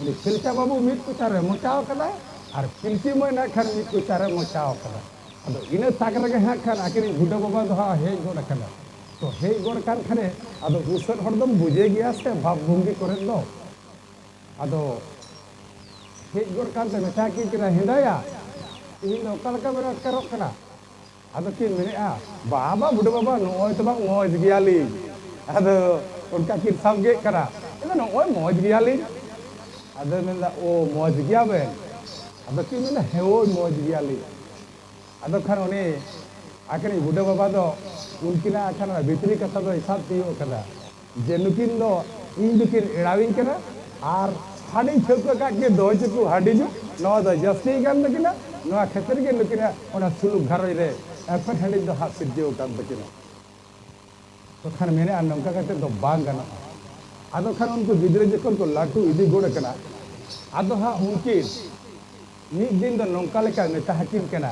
ᱩᱱᱤ ᱯᱤᱞᱪᱟ ᱵᱟᱹᱵᱩ ᱢᱤᱫ ᱠᱚᱪᱟᱨᱮ ᱢᱚᱪᱟᱣ ᱠᱟᱫᱟ ᱟᱨ ᱯᱤᱞᱪᱤ ᱢᱟᱹᱭ ᱱᱟᱜ ᱠᱷᱟᱱ ᱢᱤᱫ ᱠᱚᱪᱟᱨᱮ ᱢᱚᱪᱟᱣ ᱠᱟᱫᱟ᱾ ᱟᱫᱚ ᱤᱱᱟᱹ ᱛᱟᱠ ᱨᱮᱜᱮ ᱦᱟᱸᱜ ᱠᱷᱟᱱ ᱟᱹᱠᱤᱱᱤᱡ ᱵᱩᱰᱷᱟᱹ ᱵᱟᱵᱟ ᱫᱚ ᱦᱟᱸᱜ ᱦᱮᱡ ᱜᱚᱫ ᱟᱠᱟᱱᱟ᱾ ᱛᱚ ᱦᱮᱡ ᱜᱚᱫ ᱠᱟᱱ ᱠᱷᱟᱱᱮ ᱟᱫᱚ ᱩᱥᱟᱹᱫ ᱦᱚᱲ ᱫᱚᱢ ᱵᱩᱡᱮ ᱜᱮᱭᱟ ᱥᱮ ᱵᱷᱟᱵᱽ ᱵᱷᱚᱝᱜᱤ ᱠᱚᱨᱮ ᱫᱚ᱾ ᱟᱫᱚ ᱦᱮᱡ ᱜᱚᱫ ᱠᱟᱱᱛᱮ ᱢᱮᱛᱟ ᱠᱤᱱ ᱠᱟᱱᱟ, "ᱦᱮᱸᱫᱟᱭᱟ, ᱛᱮᱦᱮᱧ ᱫᱚ ᱚᱠᱟ ᱞᱮᱠᱟ ᱵᱮᱱ ᱟᱴᱠᱟᱨᱚᱜ ᱠᱟᱱᱟ?" ᱟᱫᱚ ᱠᱤᱱ ᱢᱮᱱᱮᱫᱼᱟ, "ᱵᱟᱵᱟ ᱵᱩᱰᱷᱟᱹ ᱵᱟᱵᱟ, ᱱᱚᱜᱼᱚᱭ ᱛᱚ ᱵᱟᱝ ᱢᱚᱡᱽ ᱜᱮᱭᱟᱞᱤᱧ᱾" ᱟᱫᱚ ᱚᱱᱠᱟ ᱠᱤᱱ ᱥᱟᱵ ᱜᱮᱫ ᱠᱟᱱᱟ, ᱢᱮᱱᱫᱟ, "ᱱᱚᱜᱼᱚᱭ ᱢᱚᱡᱽ ᱜᱮᱭᱟᱞᱤᱧ᱾" ᱟᱫᱚ ᱢᱮᱱᱫᱟ, "ᱳ, ᱢᱚᱡᱽ ᱜᱮᱭᱟ ᱵᱮᱱ?" ᱟᱫᱚ ᱠᱤᱱ ᱢᱮᱱᱫᱟ, "ᱦᱮᱸ, ᱳᱭ ᱢᱚᱡᱽ ᱜᱮᱭᱟᱞᱤᱧ᱾" ᱟᱫᱚ ᱠᱷᱟᱱ ᱩᱱᱤ ᱟᱹᱠᱤᱱᱤᱡ ᱵᱩᱰᱷᱟᱹ ᱵᱟᱵᱟ ᱫᱚ ᱩᱱᱠᱤᱱᱟᱜ ᱠᱷᱟᱱ ᱚᱱᱟ ᱵᱷᱤᱛᱨᱤ ᱠᱟᱛᱷᱟ ᱫᱚᱭ ᱥᱟᱵ ᱛᱤᱭᱳᱜ ᱠᱟᱫᱟ ᱡᱮ ᱱᱩᱠᱤᱱ ᱫᱚ ᱤᱧ ᱫᱚᱠᱤᱱ ᱮᱲᱟᱣᱤᱧ ᱠᱟᱱᱟ, ᱟᱨ ᱦᱟᱺᱰᱤᱧ ᱴᱷᱟᱹᱣᱠᱟᱹ ᱠᱟᱜ ᱜᱮ ᱫᱚᱦᱚᱭ ᱪᱚᱠᱚ ᱦᱟᱺᱰᱤ ᱧᱩ, ᱱᱚᱣᱟ ᱫᱚ ᱡᱟᱹᱥᱛᱤ ᱜᱟᱱ ᱛᱟᱹᱠᱤᱱᱟ, ᱱᱚᱣᱟ ᱠᱷᱟᱹᱛᱤᱨ ᱜᱮ ᱱᱩᱠᱤᱱᱟᱜ ᱚᱱᱟ ᱥᱩᱞᱩᱠ ᱜᱷᱟᱨᱚᱸᱡᱽ ᱨᱮ ᱮᱯᱮᱨ ᱦᱮᱸᱰᱮᱡ ᱫᱚ ᱦᱟᱸᱜ ᱥᱤᱨᱡᱟᱹᱣ ᱟᱠᱟᱱ ᱛᱟᱹᱠᱤᱱᱟ᱾ ᱛᱚᱠᱷᱟᱱ ᱢᱮᱱᱮᱫᱼᱟ, ᱱᱚᱝᱠᱟ ᱠᱟᱛᱮ ᱫᱚ ᱵᱟᱝ ᱜᱟᱱᱚᱜᱼᱟ᱾ ᱟᱫᱚ ᱠᱷᱟᱱ ᱩᱱᱠᱩ ᱜᱤᱫᱽᱨᱟᱹ ᱡᱚᱠᱷᱚᱱ ᱠᱚ ᱞᱟᱹᱴᱩ ᱤᱫᱤ ᱜᱚᱫ ᱟᱠᱟᱱᱟ, ᱟᱫᱚ ᱦᱟᱸᱜ ᱩᱱᱠᱤᱱ ᱢᱤᱫ ᱫᱤᱱ ᱫᱚ ᱱᱚᱝᱠᱟ ᱞᱮᱠᱟ ᱢᱮᱛᱟ ᱟᱹᱠᱤᱱ ᱠᱟᱱᱟ,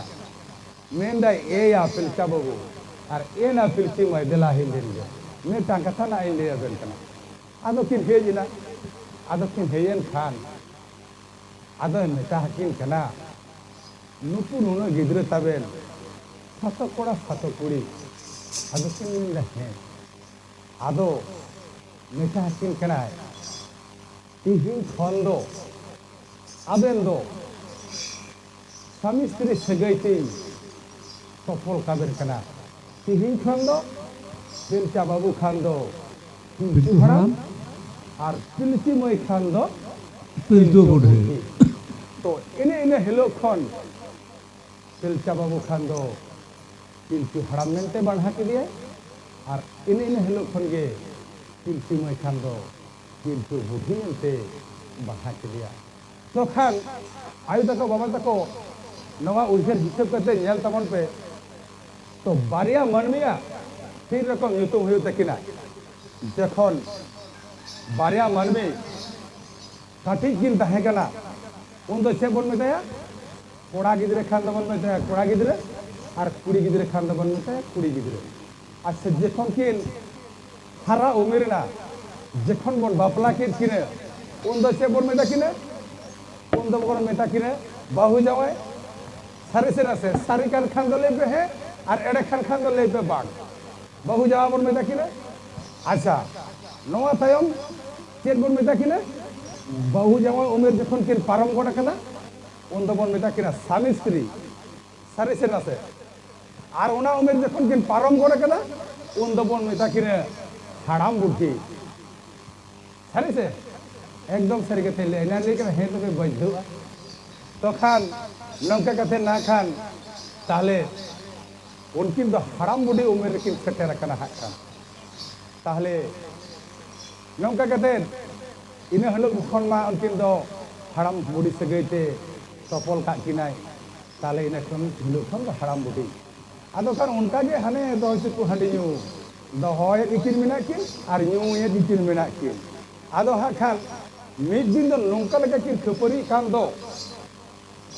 ᱢᱮᱱᱫᱟᱭ, "ᱮᱭᱟ ᱯᱤᱞᱪᱟ ᱵᱟᱹᱵᱩ ᱟᱨ ᱮᱱᱟ ᱯᱤᱞᱪᱤ ᱢᱟᱹᱭ, ᱫᱮᱞᱟ ᱦᱮᱡ ᱞᱮᱱ ᱜᱮ, ᱢᱤᱫᱴᱟᱝ ᱠᱟᱛᱷᱟ ᱱᱟᱜ ᱤᱧ ᱞᱟᱹᱭ ᱟᱵᱮᱱ ᱠᱟᱱᱟ᱾" ᱟᱫᱚ ᱠᱤᱱ ᱦᱮᱡ ᱮᱱᱟ᱾ ᱟᱫᱚ ᱠᱤᱱ ᱦᱮᱡ ᱮᱱ ᱠᱷᱟᱱ ᱟᱫᱚᱭ ᱢᱮᱛᱟ ᱟᱹᱠᱤᱱ ᱠᱟᱱᱟ, "ᱱᱩᱠᱩ ᱱᱩᱱᱟᱹᱜ ᱜᱤᱫᱽᱨᱟᱹ ᱛᱟᱵᱮᱱ, ᱥᱟᱛᱚ ᱠᱚᱲᱟ ᱥᱟᱛᱚ ᱠᱩᱲᱤ?" ᱟᱫᱚ ᱠᱤᱱ ᱢᱮᱱᱫᱟ, "ᱦᱮᱸ᱾" ᱟᱫᱚ ᱢᱮᱛᱟ ᱟᱹᱠᱤᱱ ᱠᱟᱱᱟᱭ, "ᱛᱤᱦᱤᱧ ᱠᱷᱚᱱ ᱫᱚ ᱟᱵᱮᱱ ᱫᱚ ᱥᱟᱢᱤ ᱥᱛᱨᱤ ᱥᱟᱹᱜᱟᱹᱭ ᱛᱤᱧ ᱛᱚᱯᱚᱞ ᱠᱟᱵᱮᱱ ᱠᱟᱱᱟ᱾ ᱛᱤᱦᱤᱧ ᱠᱷᱚᱱ ᱫᱚ ᱯᱤᱞᱪᱟ ᱵᱟᱹᱵᱩ ᱠᱷᱟᱱ ᱫᱚ ᱯᱤᱞᱪᱩ ᱦᱟᱲᱟᱢ, ᱟᱨ ᱯᱤᱞᱪᱩ ᱢᱟᱹᱭ ᱠᱷᱟᱱ ᱫᱚ ᱯᱤᱞᱪᱩ ᱵᱩᱰᱷᱤ᱾" ᱛᱚ ᱤᱱᱟᱹ, ᱤᱱᱟᱹ ᱦᱤᱞᱳᱜ ᱠᱷᱚᱱ ᱯᱤᱞᱪᱟ ᱵᱟᱹᱵᱩ ᱠᱷᱟᱱ ᱫᱚ ᱯᱤᱞᱪᱩ ᱦᱟᱲᱟᱢ ᱢᱮᱱᱛᱮ ᱵᱟᱲᱦᱟ ᱠᱮᱫᱮᱭᱟᱭ᱾ ᱟᱨ ᱤᱱᱟᱹ, ᱤᱱᱟᱹ ᱦᱤᱞᱳᱜ ᱠᱷᱚᱱ ᱜᱮ ᱯᱤᱞᱪᱩ ᱢᱟᱹᱭ ᱠᱷᱟᱱ ᱫᱚ ᱯᱤᱞᱪᱩ ᱵᱩᱰᱷᱤ ᱢᱮᱱᱛᱮ ᱵᱟᱲᱦᱟ ᱠᱮᱫᱮᱭᱟ᱾ ᱛᱚ ᱠᱷᱟᱱ ᱟᱭᱳ ᱛᱟᱠᱚ, ᱵᱟᱵᱟ ᱛᱟᱠᱚ, ᱱᱚᱣᱟ ᱩᱭᱦᱟᱹᱨ ᱦᱤᱥᱟᱹᱵ ᱠᱟᱛᱮ ᱧᱮᱞ ᱛᱟᱵᱚᱱ ᱯᱮ, ᱛᱚ ᱵᱟᱨᱭᱟ ᱢᱟᱹᱱᱢᱤᱭᱟᱜ ᱛᱤᱱ ᱨᱚᱠᱚᱢ ᱧᱩᱛᱩᱢ ᱦᱩᱭᱩᱜ ᱛᱟᱹᱠᱤᱱᱟ᱾ ᱡᱚᱠᱷᱚᱱ ᱵᱟᱨᱭᱟ ᱢᱟᱹᱱᱢᱤ ᱠᱟᱹᱴᱤᱡ ᱠᱤᱱ ᱛᱟᱦᱮᱸ ᱠᱟᱱᱟ, ᱩᱱ ᱫᱚ ᱪᱮᱫ ᱵᱚᱱ ᱢᱮᱛᱟᱭᱟ? ᱠᱚᱲᱟ ᱜᱤᱫᱽᱨᱟᱹ ᱠᱷᱟᱱ ᱫᱚᱵᱚᱱ ᱢᱮᱛᱟᱭᱟ ᱠᱚᱲᱟ ᱜᱤᱫᱽᱨᱟᱹ, ᱟᱨ ᱠᱩᱲᱤ ᱜᱤᱫᱽᱨᱟᱹ ᱠᱷᱟᱱ ᱫᱚᱵᱚᱱ ᱢᱮᱛᱟᱭᱟ ᱠᱩᱲᱤ ᱜᱤᱫᱽᱨᱟᱹ᱾ ᱟᱪᱪᱷᱟ, ᱡᱚᱠᱷᱚᱱ ᱠᱤᱱ ᱦᱟᱨᱟ ᱩᱢᱮᱨ ᱮᱱᱟ, ᱡᱚᱠᱷᱚᱱ ᱵᱚᱱ ᱵᱟᱯᱞᱟ ᱠᱮᱫ ᱠᱤᱱᱟᱹ, ᱩᱱ ᱫᱚ ᱪᱮᱫ ᱵᱚᱱ ᱢᱮᱛᱟ ᱠᱤᱱᱟᱹ? ᱩᱱ ᱫᱚ ᱵᱚᱱ ᱢᱮᱛᱟ ᱠᱤᱱᱟᱹ ᱵᱟᱹᱦᱩ ᱡᱟᱶᱟᱭ᱾ ᱥᱟᱹᱨᱤ ᱥᱮ ᱱᱟᱥᱮ? ᱥᱟᱹᱨᱤ ᱠᱟᱱ ᱠᱷᱟᱱ ᱫᱚ ᱞᱟᱹᱭ ᱯᱮ ᱦᱮᱸ, ᱟᱨ ᱮᱲᱮ ᱠᱷᱟᱱ ᱠᱷᱟᱱ ᱫᱚ ᱞᱟᱹᱭ ᱯᱮ ᱵᱟᱝ᱾ ᱵᱟᱹᱦᱩ ᱡᱟᱶᱟᱭ ᱵᱚᱱ ᱢᱮᱛᱟ ᱠᱤᱱᱟᱹ᱾ ᱟᱪᱪᱷᱟ, ᱱᱚᱣᱟ ᱛᱟᱭᱚᱢ ᱪᱮᱫ ᱵᱚᱱ ᱢᱮᱛᱟ ᱠᱤᱱᱟᱹ? ᱵᱟᱹᱦᱩ ᱡᱟᱶᱟᱭ ᱩᱢᱮᱨ ᱡᱚᱠᱷᱚᱱ ᱠᱤᱱ ᱯᱟᱨᱚᱢ ᱜᱚᱫ ᱟᱠᱟᱫᱟ, ᱩᱱ ᱫᱚᱵᱚᱱ ᱢᱮᱛᱟ ᱠᱤᱱᱟ ᱥᱟᱢᱤ ᱥᱛᱨᱤ᱾ ᱥᱟᱹᱨᱤ ᱥᱮ ᱱᱟᱥᱮ? ᱟᱨ ᱚᱱᱟ ᱩᱢᱮᱨ ᱡᱚᱠᱷᱚᱱ ᱠᱤᱱ ᱯᱟᱨᱚᱢ ᱜᱚᱫ ᱟᱠᱟᱫᱟ, ᱩᱱ ᱫᱚᱵᱚᱱ ᱢᱮᱛᱟ ᱠᱤᱱᱟ ᱦᱟᱲᱟᱢ ᱵᱩᱰᱷᱤ᱾ ᱥᱟᱹᱨᱤ ᱥᱮ? ᱮᱠᱫᱚᱢ ᱥᱟᱹᱨᱤ ᱠᱟᱛᱷᱟᱧ ᱞᱟᱹᱭᱟ᱾ ᱮᱱᱟᱱ ᱞᱟᱹᱭ ᱠᱟᱱᱟ, ᱦᱮᱸ ᱛᱚᱵᱮ ᱵᱟᱫᱽᱫᱷᱚᱜᱼᱟ᱾ ᱛᱚ ᱠᱷᱟᱱ ᱱᱚᱝᱠᱟ ᱠᱟᱛᱮ ᱱᱟ ᱠᱷᱟᱱ ᱛᱟᱦᱞᱮ ᱩᱱᱠᱤᱱ ᱫᱚ ᱦᱟᱲᱟᱢ ᱵᱩᱰᱷᱤ ᱩᱢᱮᱨ ᱨᱮᱠᱤᱱ ᱥᱮᱴᱮᱨ ᱟᱠᱟᱱᱟ ᱦᱟᱸᱜ ᱠᱷᱟᱱ᱾ ᱛᱟᱦᱞᱮ ᱱᱚᱝᱠᱟ ᱠᱟᱛᱮ ᱤᱱᱟᱹ ᱦᱤᱞᱳᱜ ᱠᱷᱚᱱ ᱢᱟ ᱩᱱᱠᱤᱱ ᱫᱚ ᱦᱟᱲᱟᱢ ᱵᱩᱰᱷᱤ ᱥᱟᱹᱜᱟᱹᱭ ᱛᱮ ᱛᱚᱯᱚᱞ ᱠᱟᱜ ᱠᱤᱱᱟᱭ᱾ ᱛᱟᱦᱞᱮ ᱤᱱᱟᱹ ᱠᱷᱚᱱ ᱦᱤᱞᱳᱜ ᱠᱷᱚᱱ ᱫᱚ ᱦᱟᱲᱟᱢ ᱵᱩᱰᱷᱤ᱾ ᱟᱫᱚ ᱠᱷᱟᱱ ᱚᱱᱠᱟ ᱜᱮ ᱦᱟᱱᱮ ᱫᱚᱦᱚ ᱦᱚᱪᱚ ᱠᱚ ᱦᱟᱺᱰᱤ ᱧᱩ, ᱫᱚᱦᱚᱭᱮᱫ ᱜᱮᱠᱤᱱ ᱢᱮᱱᱟᱜ ᱠᱤᱱ ᱟᱨ ᱧᱩᱭᱮᱫ ᱜᱮᱠᱤᱱ ᱢᱮᱱᱟᱜ ᱠᱤᱱ᱾ ᱟᱫᱚ ᱦᱟᱸᱜ ᱠᱷᱟᱱ ᱢᱤᱫ ᱫᱤᱱ ᱫᱚ ᱱᱚᱝᱠᱟ ᱞᱮᱠᱟ ᱠᱤᱱ ᱠᱷᱟᱹᱯᱟᱹᱨᱤᱜ ᱠᱟᱱ ᱫᱚ,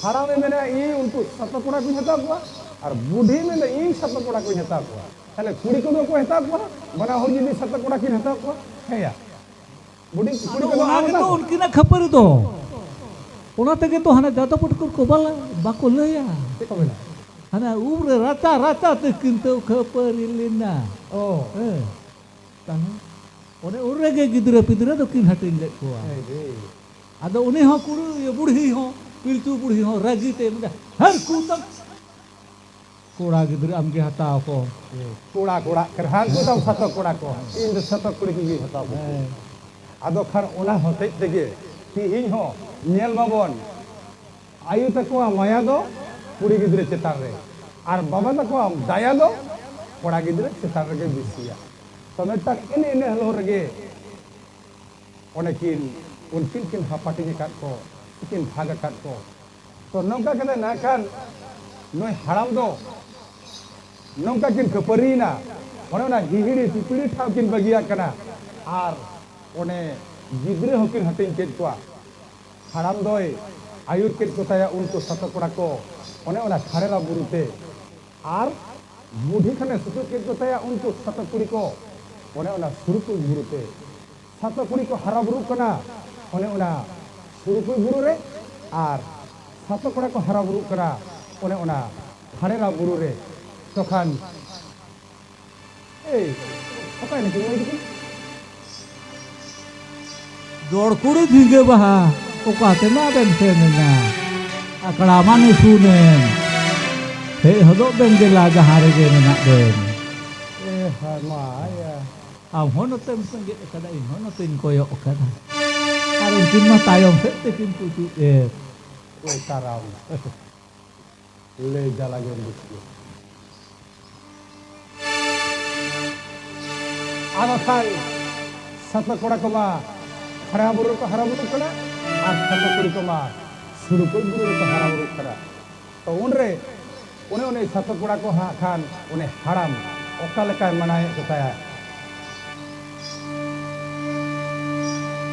ᱦᱟᱲᱟᱢᱮ ᱢᱮᱱᱟ ᱤᱧ ᱩᱱᱠᱩ ᱥᱟᱛᱚ ᱠᱚᱲᱟ ᱠᱚᱧ ᱦᱟᱛᱟᱣ ᱠᱚᱣᱟ, ᱟᱨ ᱵᱩᱰᱷᱤ ᱢᱮᱱᱫᱟ ᱤᱧ ᱥᱟᱛᱚ ᱠᱚᱲᱟ ᱠᱚᱧ ᱦᱟᱛᱟᱣ ᱠᱚᱣᱟ᱾ ᱛᱟᱦᱞᱮ ᱠᱩᱲᱤ ᱠᱚᱫᱚ ᱚᱠᱚᱭ ᱦᱟᱛᱟᱣ ᱠᱚᱣᱟ? ᱵᱟᱱᱟ ᱦᱚᱲ ᱡᱩᱫᱤ ᱥᱟᱛᱚ ᱠᱚᱲᱟ ᱠᱤᱱ ᱦᱟᱛᱟᱣ ᱠᱚᱣᱟ, ᱦᱮᱸᱭᱟ᱾ ᱵᱩᱰᱷᱤ ᱠᱩᱲᱤ ᱟᱫᱚ ᱠᱚᱫᱚ ᱚᱱᱟ ᱟᱢ ᱜᱮᱛᱚ ᱦᱟᱛᱟᱣ ᱠᱚᱣᱟ? ᱩᱱᱠᱤᱱᱟᱜ ᱠᱷᱟᱹᱯᱟᱹᱨᱤ ᱫᱚ᱾ ᱚᱱᱟ ᱛᱮᱜᱮ ᱛᱚ ᱦᱟᱱᱟ ᱡᱟᱫᱚᱵ ᱯᱩᱴᱠᱩᱨ ᱠᱚ ᱵᱟᱞᱟ ᱵᱟᱠᱚ ᱞᱟᱹᱭᱟ᱾ ᱪᱮᱫ ᱠᱚ ᱢᱮᱱᱟ? ᱦᱟᱱᱟ ᱩᱵ ᱨᱮ ᱨᱟᱪᱟ ᱨᱟᱪᱟ ᱛᱮ ᱠᱤᱱ ᱛᱟᱹᱣ ᱠᱷᱟᱹᱯᱟᱹᱨᱤ ᱞᱮᱱᱟ᱾ ᱚ᱾ ᱦᱮᱸ᱾ ᱛᱟᱦᱞᱮ ᱚᱱᱮ ᱩᱱ ᱨᱮᱜᱮ ᱜᱤᱫᱽᱨᱟᱹ ᱯᱤᱫᱽᱨᱟᱹ ᱫᱚᱠᱤᱱ ᱦᱟᱹᱴᱤᱧ ᱞᱮᱫ ᱠᱚᱣᱟ᱾ ᱦᱮᱸ, ᱦᱮᱸ᱾ ᱟᱫᱚ ᱩᱱᱤ ᱦᱚᱸ ᱠᱩᱲᱤ, ᱵᱩᱲᱦᱤ ᱦᱚᱸ, ᱯᱤᱞᱪᱩ ᱵᱩᱲᱦᱤ ᱦᱚᱸ ᱨᱟᱹᱜᱤ ᱛᱮ ᱢᱮᱱᱫᱟ, ᱦᱟᱹᱨ ᱠᱩ ᱛᱟᱢ᱾ ᱠᱚᱲᱟ ᱜᱤᱫᱽᱨᱟᱹ ᱟᱢᱜᱮ ᱦᱟᱛᱟᱣ ᱠᱚ᱾ ᱠᱚᱲᱟ, ᱠᱚᱲᱟ, ᱦᱟᱹᱨ ᱠᱩ ᱛᱟᱢ ᱥᱟᱛᱚ ᱠᱚᱲᱟ ᱠᱚ᱾ ᱤᱧ ᱫᱚ ᱥᱟᱛᱚ ᱠᱩᱲᱤ ᱠᱚᱜᱮᱧ ᱦᱟᱛᱟᱣ ᱠᱚ᱾ ᱦᱮᱸ᱾ ᱟᱫᱚ ᱠᱷᱟᱱ ᱚᱱᱟ ᱦᱚᱛᱮᱡ ᱛᱮᱜᱮ ᱛᱤᱦᱤᱧ ᱦᱚᱸ ᱧᱮᱞ ᱢᱟᱵᱚᱱ, ᱟᱭᱳ ᱛᱟᱠᱚᱣᱟᱜ ᱢᱟᱭᱟ ᱫᱚ ᱠᱩᱲᱤ ᱜᱤᱫᱽᱨᱟᱹ ᱪᱮᱛᱟᱱ ᱨᱮ, ᱟᱨ ᱵᱟᱵᱟ ᱛᱟᱠᱚᱣᱟᱜ ᱫᱟᱭᱟ ᱫᱚ ᱠᱚᱲᱟ ᱜᱤᱫᱽᱨᱟᱹ ᱪᱮᱛᱟᱱ ᱨᱮᱜᱮ ᱵᱮᱥᱤᱭᱟ᱾ ᱢᱤᱫᱴᱟᱝ ᱤᱱᱟᱹ ᱤᱱᱟᱹ ᱦᱤᱞᱳᱜ ᱨᱮᱜᱮ ᱚᱱᱮ ᱠᱤᱱ, ᱩᱱᱠᱤᱱ ᱠᱤᱱ ᱦᱟᱯᱟᱴᱤᱧ ᱟᱠᱟᱫ ᱠᱚ, ᱠᱤᱱ ᱵᱷᱟᱜᱽ ᱟᱠᱟᱫ ᱠᱚ᱾ ᱛᱚ ᱱᱚᱝᱠᱟ ᱠᱟᱛᱮ ᱱᱟᱜ ᱠᱷᱟᱱ ᱱᱩᱭ ᱦᱟᱲᱟᱢ ᱫᱚ ᱱᱚᱝᱠᱟ ᱠᱤᱱ ᱠᱷᱟᱹᱯᱟᱹᱨᱤᱭᱮᱱᱟ, ᱚᱱᱮ ᱚᱱᱟ ᱦᱤᱦᱤᱲᱤ ᱯᱤᱯᱤᱲᱤ ᱴᱷᱟᱶ ᱠᱤᱱ ᱵᱟᱹᱜᱤᱭᱟᱜ ᱠᱟᱱᱟ᱾ ᱟᱨ ᱚᱱᱮ ᱜᱤᱫᱽᱨᱟᱹ ᱦᱚᱸᱠᱤᱱ ᱦᱟᱹᱴᱤᱧ ᱠᱮᱫ ᱠᱚᱣᱟ᱾ ᱦᱟᱲᱟᱢ ᱫᱚᱭ ᱟᱹᱭᱩᱨ ᱠᱮᱫ ᱠᱚ ᱛᱟᱭᱟ ᱩᱱᱠᱩ ᱥᱟᱛᱚ ᱠᱚᱲᱟ ᱠᱚ ᱚᱱᱮ ᱚᱱᱟ ᱠᱷᱟᱲᱮᱨᱟ ᱵᱩᱨᱩ ᱛᱮ, ᱟᱨ ᱵᱩᱰᱷᱤ ᱠᱷᱟᱱᱮ ᱥᱩᱛᱩᱜ ᱠᱮᱫ ᱠᱚ ᱛᱟᱭᱟ ᱩᱱᱠᱩ ᱥᱟᱛᱚ ᱠᱩᱲᱤ ᱠᱚ ᱚᱱᱮ ᱚᱱᱟ ᱥᱩᱨᱩᱠᱩ ᱵᱩᱨᱩ ᱛᱮ᱾ ᱥᱟᱛᱚ ᱠᱩᱲᱤ ᱠᱚ ᱦᱟᱨᱟ ᱵᱩᱨᱩᱜ ᱠᱟᱱᱟ ᱚᱱᱮ ᱚᱱᱟ ᱥᱩᱨᱩᱠᱩ ᱵᱩᱨᱩ ᱨᱮ, ᱟᱨ ᱥᱟᱛᱚ ᱠᱚᱲᱟ ᱠᱚ ᱦᱟᱨᱟ ᱵᱩᱨᱩᱜ ᱠᱟᱱᱟ ᱚᱱᱮ ᱚᱱᱟ ᱠᱷᱟᱲᱮᱨᱟ ᱵᱩᱨᱩ ᱨᱮ᱾ ᱛᱚᱠᱷᱟᱱ ᱮᱭ, ᱚᱠᱟᱭ ᱱᱟᱠᱤᱱ? ᱫᱚᱲᱠᱩᱲᱤ ᱫᱷᱤᱸᱜᱟᱹ ᱵᱟᱦᱟ, ᱚᱠᱟ ᱛᱮᱢᱟ ᱵᱮᱱ ᱥᱮᱱ ᱮᱱᱟ? ᱟᱠᱲᱟ ᱢᱟ ᱱᱤᱥᱩᱱᱮᱱ᱾ ᱦᱮᱡ ᱦᱚᱫᱚᱜ ᱵᱮᱱ ᱫᱮᱞᱟ, ᱡᱟᱦᱟᱸ ᱨᱮᱜᱮ ᱢᱮᱱᱟᱜ ᱵᱮᱱ᱾ ᱮ ᱦᱟᱭ ᱢᱟ, ᱭᱟ᱾ ᱟᱢ ᱦᱚᱸ ᱱᱚᱛᱮᱢ ᱥᱮᱸᱜᱮᱫ ᱟᱠᱟᱫᱟ, ᱤᱧ ᱦᱚᱸ ᱱᱚᱛᱮᱧ ᱠᱚᱭᱚᱜ ᱟᱠᱟᱫᱟ᱾ ᱟᱨ ᱩᱱᱠᱤᱱ ᱢᱟ ᱛᱟᱭᱚᱢ ᱥᱮᱫ ᱛᱮᱠᱤᱱ ᱯᱩᱪᱩᱡ ᱮᱫ᱾ ᱳᱭ ᱛᱟᱨᱟᱢ᱾ ᱞᱟᱹᱭ ᱡᱟᱞᱟ ᱜᱮᱢ ᱵᱩᱡᱽ ᱠᱮᱭᱟ᱾ ᱟᱫᱚ ᱠᱷᱟᱱ ᱥᱟᱛᱚ ᱠᱚᱲᱟ ᱠᱚᱢᱟ ᱦᱟᱨᱟ ᱵᱩᱨᱩ ᱨᱮᱠᱚ ᱦᱟᱨᱟ ᱵᱩᱨᱩᱜ ᱠᱟᱱᱟ, ᱟᱨ ᱥᱟᱛᱚ ᱠᱩᱲᱤ ᱠᱚᱢᱟ ᱥᱩᱨᱩᱠᱩᱞ ᱵᱩᱨᱩ ᱨᱮᱠᱚ ᱦᱟᱨᱟ ᱵᱩᱨᱩᱜ ᱠᱟᱱᱟ᱾ ᱛᱚ ᱩᱱᱨᱮ ᱚᱱᱮ ᱚᱱᱮ ᱥᱟᱛᱚ ᱠᱚᱲᱟ ᱠᱚ ᱦᱟᱸᱜ ᱠᱷᱟᱱ ᱚᱱᱮ ᱦᱟᱲᱟᱢ ᱚᱠᱟ ᱞᱮᱠᱟᱭ ᱢᱟᱱᱟᱣᱮᱫ ᱠᱚ ᱛᱟᱭᱟ᱾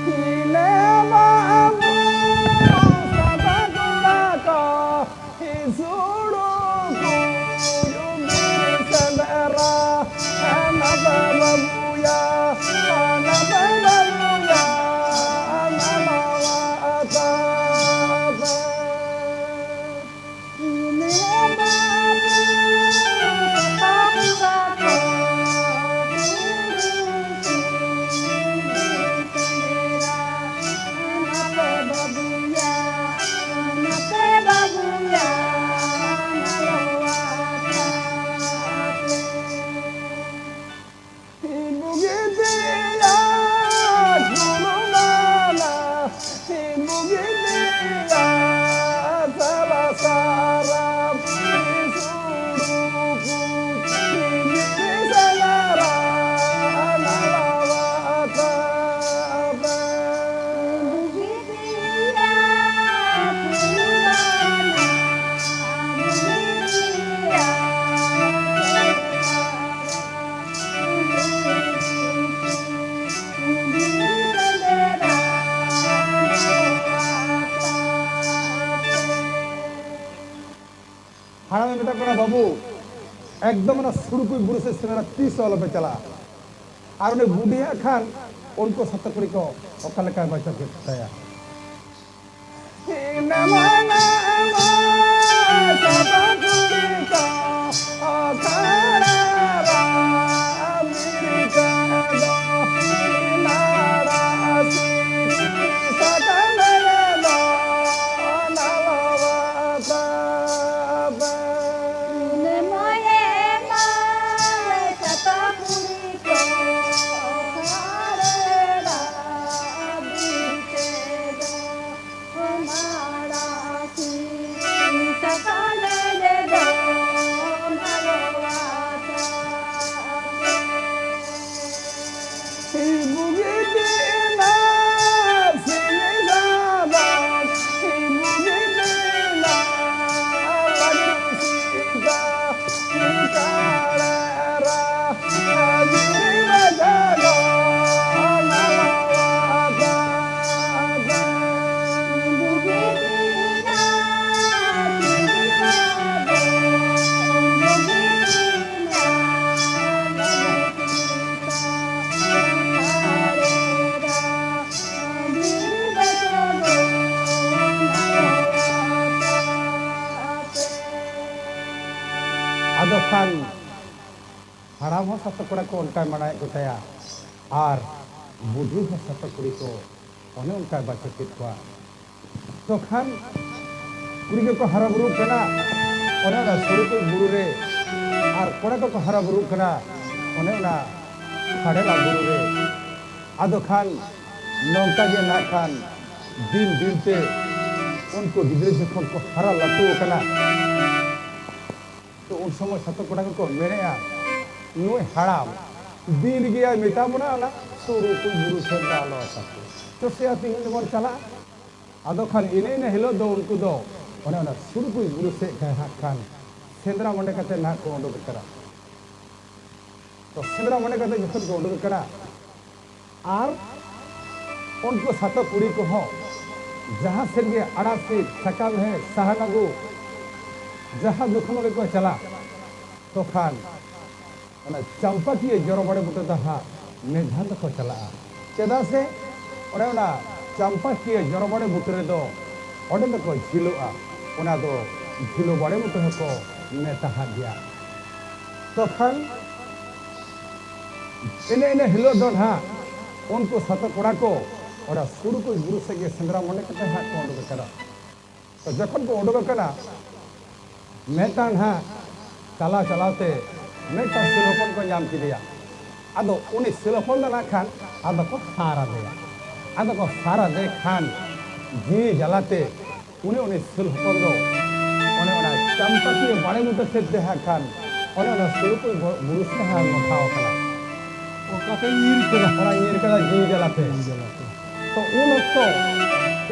ᱤᱱᱟᱹ ᱢᱟ ᱟᱵᱚ ᱥᱟᱛᱚ ᱠᱚᱲᱟ ᱠᱚ ᱤᱥᱩᱲᱩ ᱠᱚ ᱡᱩᱜᱤ ᱥᱮᱸᱫᱽᱨᱟ ᱦᱟᱱᱟ ᱵᱟᱵᱩᱭᱟ, ᱦᱟᱱᱟ ᱵᱟᱵᱩᱭᱟ, ᱦᱟᱱᱟ ᱱᱟᱣᱟ ᱟᱛᱟ᱾ ᱵᱟᱹᱵᱩ, ᱮᱠᱫᱚᱢ ᱚᱱᱟ ᱥᱩᱲᱩᱠᱩᱡ ᱵᱩᱨᱩ ᱥᱮᱫ ᱥᱮᱸᱫᱽᱨᱟ ᱛᱤᱥ ᱦᱚᱸ ᱟᱞᱚᱯᱮ ᱪᱟᱞᱟᱜᱼᱟ᱾ ᱟᱨ ᱩᱱᱤ ᱵᱩᱰᱷᱤ ᱦᱟᱸᱜ ᱠᱷᱟᱱ ᱩᱱᱠᱩ ᱥᱟᱛᱚ ᱠᱩᱲᱤ ᱠᱚ ᱚᱠᱟ ᱞᱮᱠᱟᱭ ᱵᱟᱪᱷᱟᱣ ᱠᱮᱫ ᱛᱟᱭᱟ᱾ ᱟᱫᱚ ᱠᱷᱟᱱ ᱦᱟᱲᱟᱢ ᱦᱚᱸ ᱥᱟᱛᱚ ᱠᱚᱲᱟ ᱠᱚ ᱚᱱᱠᱟᱭ ᱢᱟᱱᱟᱣᱮᱫ ᱠᱚ ᱛᱟᱭᱟ, ᱟᱨ ᱵᱩᱰᱷᱤ ᱦᱚᱸ ᱥᱟᱛᱚ ᱠᱩᱲᱤ ᱠᱚ ᱚᱱᱮ ᱚᱱᱠᱟᱭ ᱵᱟᱪᱷᱟ ᱠᱮᱫ ᱠᱚᱣᱟ᱾ ᱛᱚᱠᱷᱟᱱ ᱠᱩᱲᱤ ᱠᱚᱠᱚ ᱦᱟᱨᱟ ᱵᱩᱨᱩᱜ ᱠᱟᱱᱟ ᱚᱱᱮ ᱚᱱᱟ ᱥᱩᱲᱩᱠᱩᱡ ᱵᱩᱨᱩ ᱨᱮ, ᱟᱨ ᱠᱚᱲᱟ ᱠᱚᱠᱚ ᱦᱟᱨᱟ ᱵᱩᱨᱩᱜ ᱠᱟᱱᱟ ᱚᱱᱮ ᱚᱱᱟ ᱠᱷᱟᱰᱮᱞᱟ ᱵᱩᱨᱩ ᱨᱮ᱾ ᱟᱫᱚ ᱠᱷᱟᱱ ᱱᱚᱝᱠᱟ ᱜᱮ ᱱᱟᱜ ᱠᱷᱟᱱ ᱫᱤᱱ ᱫᱤᱱ ᱛᱮ ᱩᱱᱠᱩ ᱜᱤᱫᱽᱨᱟᱹ ᱡᱚᱠᱷᱚᱱ ᱠᱚ ᱦᱟᱨᱟ ᱞᱟᱹᱴᱩ ᱟᱠᱟᱱᱟ, ᱛᱚ ᱩᱱ ᱥᱚᱢᱚᱭ ᱥᱟᱛᱚ ᱠᱚᱲᱟ ᱠᱚᱠᱚ ᱢᱮᱱᱮᱜᱼᱟ, ᱱᱩᱭ ᱦᱟᱲᱟᱢ ᱫᱤᱱ ᱨᱮᱜᱮᱭ ᱢᱮᱛᱟ ᱵᱚᱱᱟ ᱚᱱᱟ ᱥᱩᱨᱩᱠᱩᱡ ᱵᱩᱨᱩ ᱥᱮᱫ ᱫᱚ ᱟᱞᱚ ᱟᱛᱟ ᱠᱚ᱾ ᱪᱚ ᱥᱮᱭᱟ ᱛᱮᱦᱮᱧ ᱫᱚᱵᱚᱱ ᱪᱟᱞᱟᱜᱼᱟ᱾ ᱟᱫᱚ ᱠᱷᱟᱱ ᱤᱱᱟᱹ ᱤᱱᱟᱹ ᱦᱤᱞᱳᱜ ᱫᱚ ᱩᱱᱠᱩ ᱫᱚ ᱚᱱᱮ ᱚᱱᱟ ᱥᱩᱨᱩᱠᱩᱡ ᱵᱩᱨᱩ ᱥᱮᱫ ᱜᱮ ᱦᱟᱸᱜ ᱠᱷᱟᱱ ᱥᱮᱸᱫᱽᱨᱟ ᱢᱚᱱᱮ ᱠᱟᱛᱮ ᱱᱟᱦᱟᱜ ᱠᱚ ᱩᱰᱩᱠ ᱟᱠᱟᱱᱟ᱾ ᱛᱚ ᱥᱮᱸᱫᱽᱨᱟ ᱢᱚᱱᱮ ᱠᱟᱛᱮ ᱡᱚᱠᱷᱚᱱ ᱠᱚ ᱩᱰᱩᱠ ᱟᱠᱟᱱᱟ, ᱟᱨ ᱩᱱᱠᱩ ᱥᱟᱛᱚ ᱠᱩᱲᱤ ᱠᱚᱦᱚᱸ ᱡᱟᱦᱟᱸ ᱥᱮᱫ ᱜᱮ ᱟᱲᱟᱜ ᱥᱤᱫ, ᱥᱟᱠᱟᱢ ᱦᱮᱡ, ᱥᱟᱦᱟᱱ ᱟᱹᱜᱩ, ᱡᱟᱦᱟᱸ ᱡᱚᱠᱷᱚᱱ ᱜᱮᱠᱚ ᱪᱟᱞᱟᱜ, ᱛᱚᱠᱷᱟᱱ ᱚᱱᱟ ᱪᱟᱢᱯᱟᱠᱤᱭᱟᱹ ᱡᱚᱨᱚ ᱵᱟᱲᱮ ᱵᱩᱴᱟᱹ ᱫᱚ ᱦᱟᱸᱜ ᱢᱮᱫ ᱫᱷᱟᱣ ᱫᱚᱠᱚ ᱪᱟᱞᱟᱜᱼᱟ᱾ ᱪᱮᱫᱟᱜ ᱥᱮ ᱚᱱᱮ ᱚᱱᱟ ᱪᱟᱢᱯᱟᱠᱤᱭᱟᱹ ᱡᱚᱨᱚ ᱵᱟᱲᱮ ᱵᱩᱴᱟᱹ ᱨᱮᱫᱚ ᱚᱸᱰᱮ ᱫᱚᱠᱚ ᱡᱷᱤᱞᱚᱜᱼᱟ, ᱚᱱᱟ ᱫᱚ ᱡᱷᱤᱞᱚ ᱵᱟᱲᱮ ᱵᱩᱴᱟᱹ ᱦᱚᱸᱠᱚ ᱢᱮᱛᱟᱦᱟᱜ ᱜᱮᱭᱟ᱾ ᱛᱚᱠᱷᱟᱱ ᱤᱱᱟᱹ ᱤᱱᱟᱹ ᱦᱤᱞᱳᱜ ᱫᱚ ᱱᱟᱦᱟᱜ ᱩᱱᱠᱩ ᱥᱟᱛᱚ ᱠᱚᱲᱟ ᱠᱚ ᱚᱱᱟ ᱥᱩᱨᱩᱠᱩᱡ ᱵᱩᱨᱩ ᱥᱮᱫ ᱜᱮ ᱥᱮᱸᱫᱽᱨᱟ ᱢᱚᱱᱮ ᱠᱟᱛᱮ ᱦᱟᱸᱜ ᱠᱚ ᱩᱰᱩᱠ ᱟᱠᱟᱱᱟ᱾ ᱛᱚ ᱡᱚᱠᱷᱚᱱ ᱠᱚ ᱩᱰᱩᱠ ᱟᱠᱟᱱᱟ, ᱢᱤᱫᱴᱟᱝ ᱦᱟᱸᱜ ᱪᱟᱞᱟᱣ ᱪᱟᱞᱟᱣ ᱛᱮ ᱢᱤᱫᱴᱟᱝ ᱥᱤᱞ ᱦᱚᱯᱚᱱ ᱠᱚ ᱧᱟᱢ ᱠᱮᱫᱮᱭᱟ᱾ ᱟᱫᱚ ᱩᱱᱤ ᱥᱤᱞ ᱦᱚᱯᱚᱱ ᱫᱚ ᱱᱟᱜ ᱠᱷᱟᱱ ᱟᱫᱚ ᱠᱚ ᱥᱟᱨ ᱟᱫᱮᱭᱟ᱾ ᱟᱫᱚ ᱠᱚ ᱥᱟᱨ ᱟᱫᱮ ᱠᱷᱟᱱ ᱡᱤᱣᱤ ᱡᱟᱞᱟᱛᱮ ᱩᱱᱤ, ᱩᱱᱤ ᱥᱤᱞ ᱦᱚᱯᱚᱱ ᱫᱚ ᱚᱱᱮ ᱚᱱᱟ ᱪᱟᱢᱯᱟᱠᱤᱭᱟᱹ ᱵᱟᱲᱮ ᱵᱩᱴᱟᱹ ᱥᱮᱫ ᱛᱮ ᱦᱟᱸᱜ ᱠᱷᱟᱱ ᱚᱱᱮ ᱚᱱᱟ ᱥᱩᱨᱩᱠᱩᱡ ᱵᱩᱨᱩ ᱥᱮᱫ ᱦᱟᱸᱜ ᱢᱚᱴᱷᱟᱣ ᱟᱠᱟᱱᱟ᱾ ᱚᱱᱠᱟᱛᱮ ᱧᱤᱨ ᱠᱮᱫᱟ᱾ ᱚᱱᱟ ᱧᱤᱨ ᱠᱮᱫᱟ ᱡᱤᱣᱤ ᱡᱟᱞᱟᱛᱮ᱾ ᱧᱤᱨ ᱡᱟᱞᱟᱛᱮ᱾ ᱛᱚ ᱩᱱ ᱚᱠᱛᱚ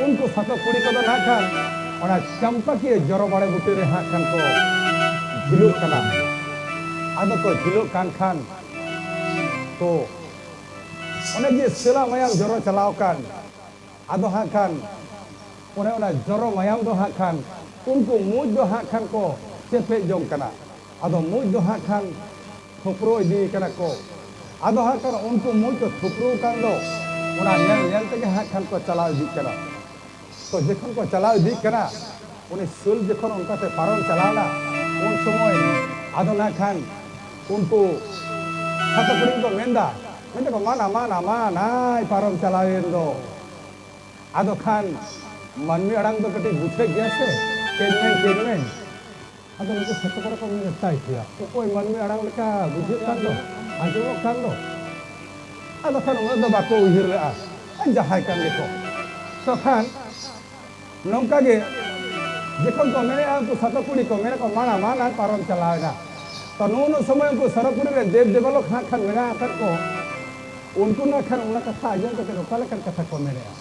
ᱩᱱᱠᱩ ᱥᱟᱛᱚ ᱠᱩᱲᱤ ᱠᱚᱫᱚ ᱱᱟᱜ ᱠᱷᱟᱱ ᱚᱱᱟ ᱪᱟᱢᱯᱟᱠᱤᱭᱟᱹ ᱡᱚᱨᱚ ᱵᱟᱲᱮ ᱵᱩᱴᱟᱹ ᱨᱮ ᱦᱟᱸᱜ ᱠᱷᱟᱱ ᱠᱚ ᱡᱷᱤᱞᱚᱜ ᱠᱟᱱᱟ᱾ ᱟᱫᱚ ᱠᱚ ᱡᱷᱤᱞᱚᱜ ᱠᱟᱱ ᱠᱷᱟᱱ ᱛᱚ ᱚᱱᱮ ᱡᱮ ᱥᱮᱞᱟ ᱢᱟᱭᱟᱢ ᱡᱚᱨᱚ ᱪᱟᱞᱟᱣ ᱠᱟᱱ, ᱟᱫᱚ ᱦᱟᱸᱜ ᱠᱷᱟᱱ ᱚᱱᱮ ᱚᱱᱟ ᱡᱚᱨᱚ ᱢᱟᱭᱟᱢ ᱫᱚ ᱦᱟᱸᱜ ᱠᱷᱟᱱ ᱩᱱᱠᱩ ᱢᱩᱡ ᱫᱚ ᱦᱟᱸᱜ ᱠᱷᱟᱱ ᱠᱚ ᱪᱮᱯᱮᱡ ᱡᱚᱝ ᱠᱟᱱᱟ᱾ ᱟᱫᱚ ᱢᱩᱡ ᱫᱚ ᱦᱟᱸᱜ ᱠᱷᱟᱱ ᱛᱷᱚᱯᱨᱚ ᱤᱫᱤ ᱠᱟᱱᱟ ᱠᱚ᱾ ᱟᱫᱚ ᱦᱟᱸᱜ ᱠᱷᱟᱱ ᱩᱱᱠᱩ ᱢᱩᱡ ᱠᱚ ᱛᱷᱚᱯᱨᱚ ᱠᱟᱱ ᱫᱚ ᱚᱱᱟ ᱧᱮᱞ ᱧᱮᱞ ᱛᱮᱜᱮ ᱦᱟᱸᱜ ᱠᱷᱟᱱ ᱠᱚ ᱪᱟᱞᱟᱣ ᱤᱫᱤᱜ ᱠᱟᱱᱟ᱾ ᱛᱚ ᱡᱚᱠᱷᱚᱱ ᱠᱚ ᱪᱟᱞᱟᱣ ᱤᱫᱤᱜ ᱠᱟᱱᱟ, ᱩᱱᱤ ᱥᱤᱞ ᱡᱚᱠᱷᱚᱱ ᱚᱱᱠᱟᱛᱮ ᱯᱟᱨᱚᱢ ᱪᱟᱞᱟᱣᱱᱟ, ᱩᱱ ᱥᱚᱢᱚᱭ ᱟᱫᱚ ᱱᱟᱜ ᱠᱷᱟᱱ ᱩᱱᱠᱩ ᱥᱟᱛᱚ ᱠᱩᱲᱤ ᱠᱚ ᱢᱮᱱᱫᱟ, ᱢᱮᱱᱫᱟ ᱠᱚ, "ᱢᱟᱱᱟ, ᱢᱟᱱᱟ, ᱢᱟᱱᱟᱭ ᱯᱟᱨᱚᱢ ᱪᱟᱞᱟᱣᱮᱱ ᱫᱚ᱾" ᱟᱫᱚ ᱠᱷᱟᱱ ᱢᱟᱹᱱᱢᱤ ᱟᱲᱟᱝ ᱫᱚ ᱠᱟᱹᱴᱤᱡ ᱵᱩᱡᱷᱟᱹᱜ ᱜᱮᱭᱟ ᱥᱮ, ᱠᱮᱱᱢᱮᱱ, ᱠᱮᱱᱢᱮᱱ᱾ ᱟᱫᱚ ᱱᱩᱠᱩ ᱥᱟᱛᱚ ᱠᱚᱲᱟ ᱠᱚ ᱢᱮᱛᱟᱭ ᱜᱮᱭᱟ, ᱚᱠᱚᱭ ᱢᱟᱹᱱᱢᱤ ᱟᱲᱟᱝ ᱞᱮᱠᱟ ᱵᱩᱡᱷᱟᱹᱜ ᱠᱟᱱ ᱫᱚ, ᱟᱸᱡᱚᱢᱚᱜ ᱠᱟᱱ ᱫᱚ᱾ ᱟᱫᱚ ᱠᱷᱟᱱ ᱩᱱᱟᱹᱜ ᱫᱚ ᱵᱟᱠᱚ ᱩᱭᱦᱟᱹᱨ ᱞᱮᱜᱼᱟ, ᱡᱟᱦᱟᱸᱭ ᱠᱟᱱ ᱜᱮᱠᱚ᱾ ᱛᱚᱠᱷᱟᱱ ᱱᱚᱝᱠᱟ ᱜᱮ ᱡᱚᱠᱷᱚᱱ ᱠᱚ ᱢᱮᱱᱮᱜᱼᱟ, ᱩᱱᱠᱩ ᱥᱟᱛᱚ ᱠᱩᱲᱤ ᱠᱚ ᱢᱮᱱᱟ ᱠᱚ, "ᱢᱟᱲᱟᱝ ᱢᱟ ᱱᱟᱝ ᱯᱟᱨᱚᱢ ᱪᱟᱞᱟᱣ ᱮᱱᱟ᱾" ᱛᱚ ᱱᱩᱱᱟᱹᱜ ᱥᱚᱢᱚᱭ ᱩᱱᱠᱩ ᱥᱟᱨᱚ ᱠᱩᱲᱤ ᱨᱮ ᱫᱮᱵ ᱫᱮᱵᱟᱞᱳᱠ ᱦᱟᱸᱜ ᱠᱷᱟᱱ ᱢᱮᱱᱟᱜ ᱟᱠᱟᱫ ᱠᱚ, ᱩᱱᱠᱩ ᱱᱟᱜ ᱠᱷᱟᱱ ᱚᱱᱟ ᱠᱟᱛᱷᱟ ᱟᱸᱡᱚᱢ ᱠᱟᱛᱮ ᱚᱠᱟ ᱞᱮᱠᱟᱱ ᱠᱟᱛᱷᱟ ᱠᱚ ᱢᱮᱱᱮᱜᱼᱟ?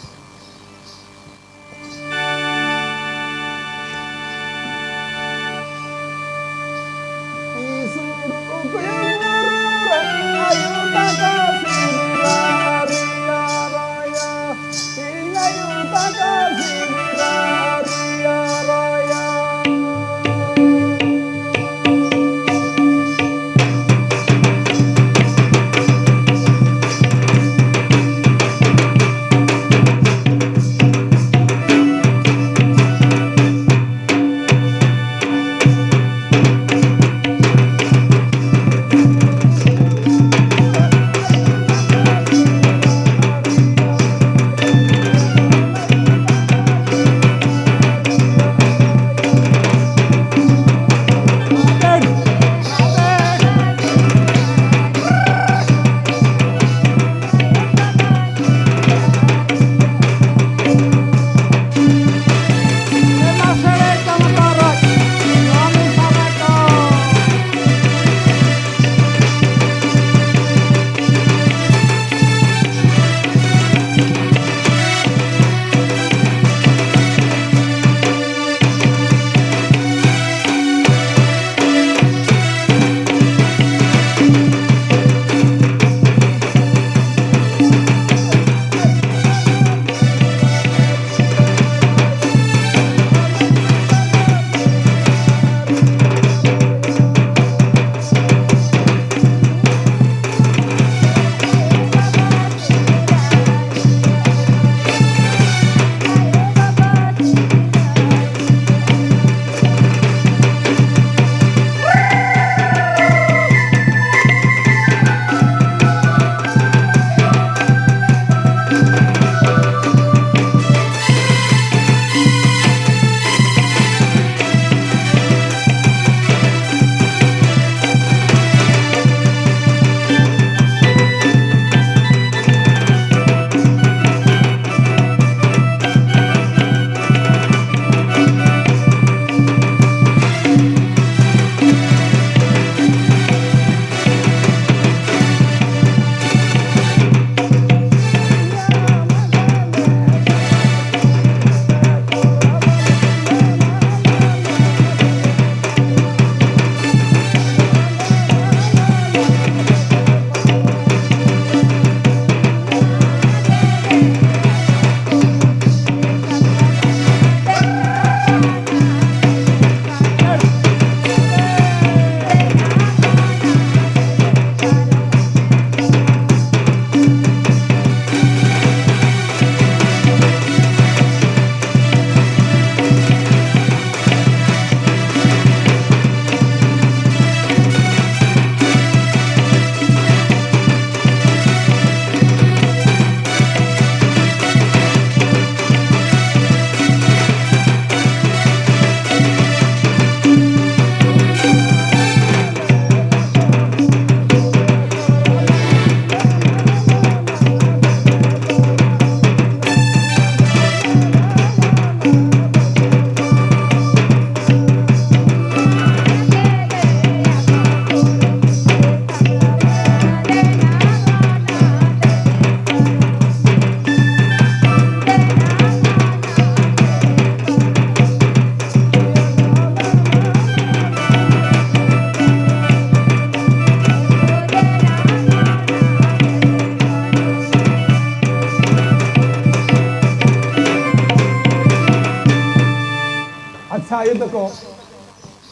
ᱟᱭᱳ ᱛᱟᱠᱚ,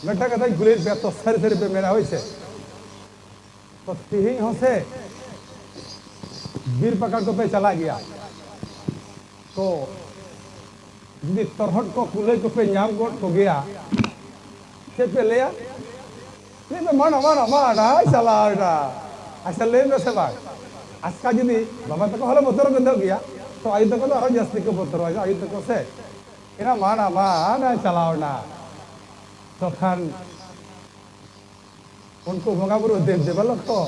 ᱢᱤᱫᱴᱟᱝ ᱠᱟᱛᱷᱟᱧ ᱠᱩᱞᱤᱭᱮᱫ ᱯᱮᱭᱟ ᱛᱚ, ᱥᱟᱹᱨᱤ ᱥᱟᱹᱨᱤ ᱯᱮ ᱢᱮᱱᱟ, ᱦᱳᱭ ᱥᱮ? ᱛᱚ ᱛᱤᱦᱤᱧ ᱦᱚᱸ ᱥᱮ ᱵᱤᱨ ᱯᱟᱠᱟᱲ ᱠᱚᱯᱮ ᱪᱟᱞᱟᱜ ᱜᱮᱭᱟ, ᱛᱚ ᱡᱩᱫᱤ ᱛᱚᱨᱦᱚᱫ ᱠᱚ ᱠᱩᱞᱟᱹᱭ ᱠᱚᱯᱮ ᱧᱟᱢ ᱜᱚᱫ ᱠᱚᱜᱮᱭᱟ, ᱪᱮᱫ ᱯᱮ ᱞᱟᱹᱭᱟ? ᱞᱟᱹᱭ ᱯᱮ, "ᱢᱟᱲᱟ, ᱢᱟᱲᱟ, ᱢᱟᱲᱟ, ᱪᱟᱞᱟᱣ ᱮᱱᱟ᱾" ᱟᱪᱪᱷᱟ, ᱞᱟᱹᱭ ᱢᱮ ᱥᱮ ᱵᱟᱝ? ᱟᱪᱠᱟ ᱡᱩᱫᱤ ᱵᱟᱵᱟ ᱛᱟᱠᱚ ᱦᱚᱸᱞᱮ ᱵᱚᱛᱚᱨ ᱜᱚᱫᱚᱜ ᱜᱮᱭᱟ, ᱛᱚ ᱟᱭᱳ ᱛᱟᱠᱚ ᱫᱚ ᱟᱨᱚ ᱡᱟᱹᱥᱛᱤ ᱠᱚ ᱵᱚᱛᱚᱨᱚᱜᱼᱟ, ᱟᱭᱳ ᱛᱟᱠᱚ ᱥᱮ, "ᱮᱱᱟ ᱢᱟᱲᱟ, ᱢᱟᱲᱟ, ᱪᱟᱞᱟᱣ ᱮᱱᱟ᱾" ᱛᱚᱠᱷᱟᱱ ᱩᱱᱠᱩ ᱵᱚᱸᱜᱟ ᱵᱩᱨᱩ ᱫᱮᱵ ᱫᱮᱵᱟᱞᱳᱠ ᱠᱚ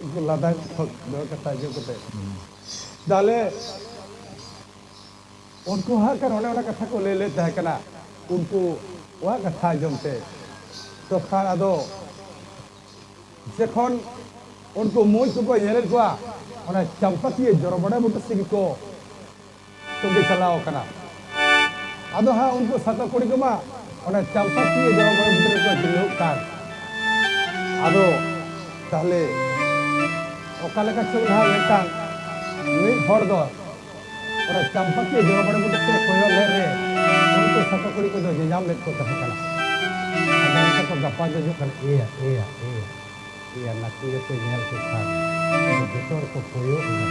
ᱩᱱᱠᱩ ᱞᱟᱫᱟ ᱠᱚ ᱫᱚᱦᱚ ᱠᱟᱛᱷᱟ ᱟᱸᱡᱚᱢ ᱠᱟᱛᱮ, ᱛᱟᱦᱞᱮ ᱩᱱᱠᱩ ᱦᱟᱸᱜ ᱠᱷᱟᱱ ᱚᱱᱮ ᱚᱱᱟ ᱠᱟᱛᱷᱟ ᱠᱚ ᱞᱟᱹᱭ ᱞᱮᱫ ᱛᱟᱦᱮᱸ ᱠᱟᱱᱟ, ᱩᱱᱠᱩᱣᱟᱜ ᱠᱟᱛᱷᱟ ᱟᱸᱡᱚᱢ ᱛᱮ᱾ ᱛᱚᱠᱷᱟᱱ ᱟᱫᱚ ᱡᱚᱠᱷᱚᱱ ᱩᱱᱠᱩ ᱢᱩᱸᱡ ᱠᱚᱠᱚ ᱧᱮᱞᱮᱫ ᱠᱚᱣᱟ, ᱚᱱᱟ ᱪᱟᱢᱯᱟᱠᱤᱭᱟᱹ ᱡᱚᱨᱚ ᱵᱟᱲᱟ ᱵᱩᱴᱟᱹ ᱥᱮᱫ ᱜᱮᱠᱚ ᱛᱚᱸᱜᱮ ᱪᱟᱞᱟᱣ ᱟᱠᱟᱱᱟ᱾ ᱟᱫᱚ ᱦᱟᱸᱜ ᱩᱱᱠᱩ ᱥᱟᱛᱚ ᱠᱩᱲᱤ ᱠᱚᱢᱟ ᱚᱱᱟ ᱪᱟᱢᱯᱟᱠᱤᱭᱟᱹ ᱡᱚᱨᱚ ᱵᱟᱲᱟ ᱵᱩᱴᱟᱹ ᱨᱮᱠᱚ ᱡᱤᱨᱟᱹᱜ ᱠᱟᱱ᱾ ᱟᱫᱚ ᱛᱟᱦᱞᱮ ᱚᱠᱟ ᱞᱮᱠᱟ ᱪᱚᱝ ᱱᱟᱦᱟᱜ ᱢᱤᱫᱴᱟᱝ ᱢᱤᱫ ᱦᱚᱲ ᱫᱚ ᱚᱱᱟ ᱪᱟᱢᱯᱟᱠᱤᱭᱟᱹ ᱡᱚᱨᱚ ᱵᱟᱲᱟ ᱵᱩᱴᱟᱹ ᱥᱮᱫ ᱠᱚᱭᱚᱜ ᱞᱮᱫ ᱨᱮ ᱩᱱᱠᱩ ᱥᱟᱛᱚ ᱠᱩᱲᱤ ᱠᱚᱫᱚ ᱧᱮᱧᱟᱢ ᱞᱮᱫ ᱠᱚ ᱛᱟᱦᱮᱸ ᱠᱟᱱᱟ᱾ ᱟᱫᱚ ᱚᱱᱠᱟ ᱠᱚ ᱜᱟᱯᱟ ᱡᱚᱡᱚᱜ ᱠᱟᱱᱟ, "ᱮᱭᱟ, ᱮᱭᱟ, ᱮᱭᱟ, ᱮᱭᱟ, ᱱᱟᱹᱠᱤ ᱜᱮᱯᱮ ᱧᱮᱞ ᱠᱚ ᱠᱷᱟᱱ?" ᱟᱫᱚ ᱡᱚᱛᱚ ᱦᱚᱲ ᱠᱚ ᱠᱚᱭᱚᱜ ᱮᱱᱟ,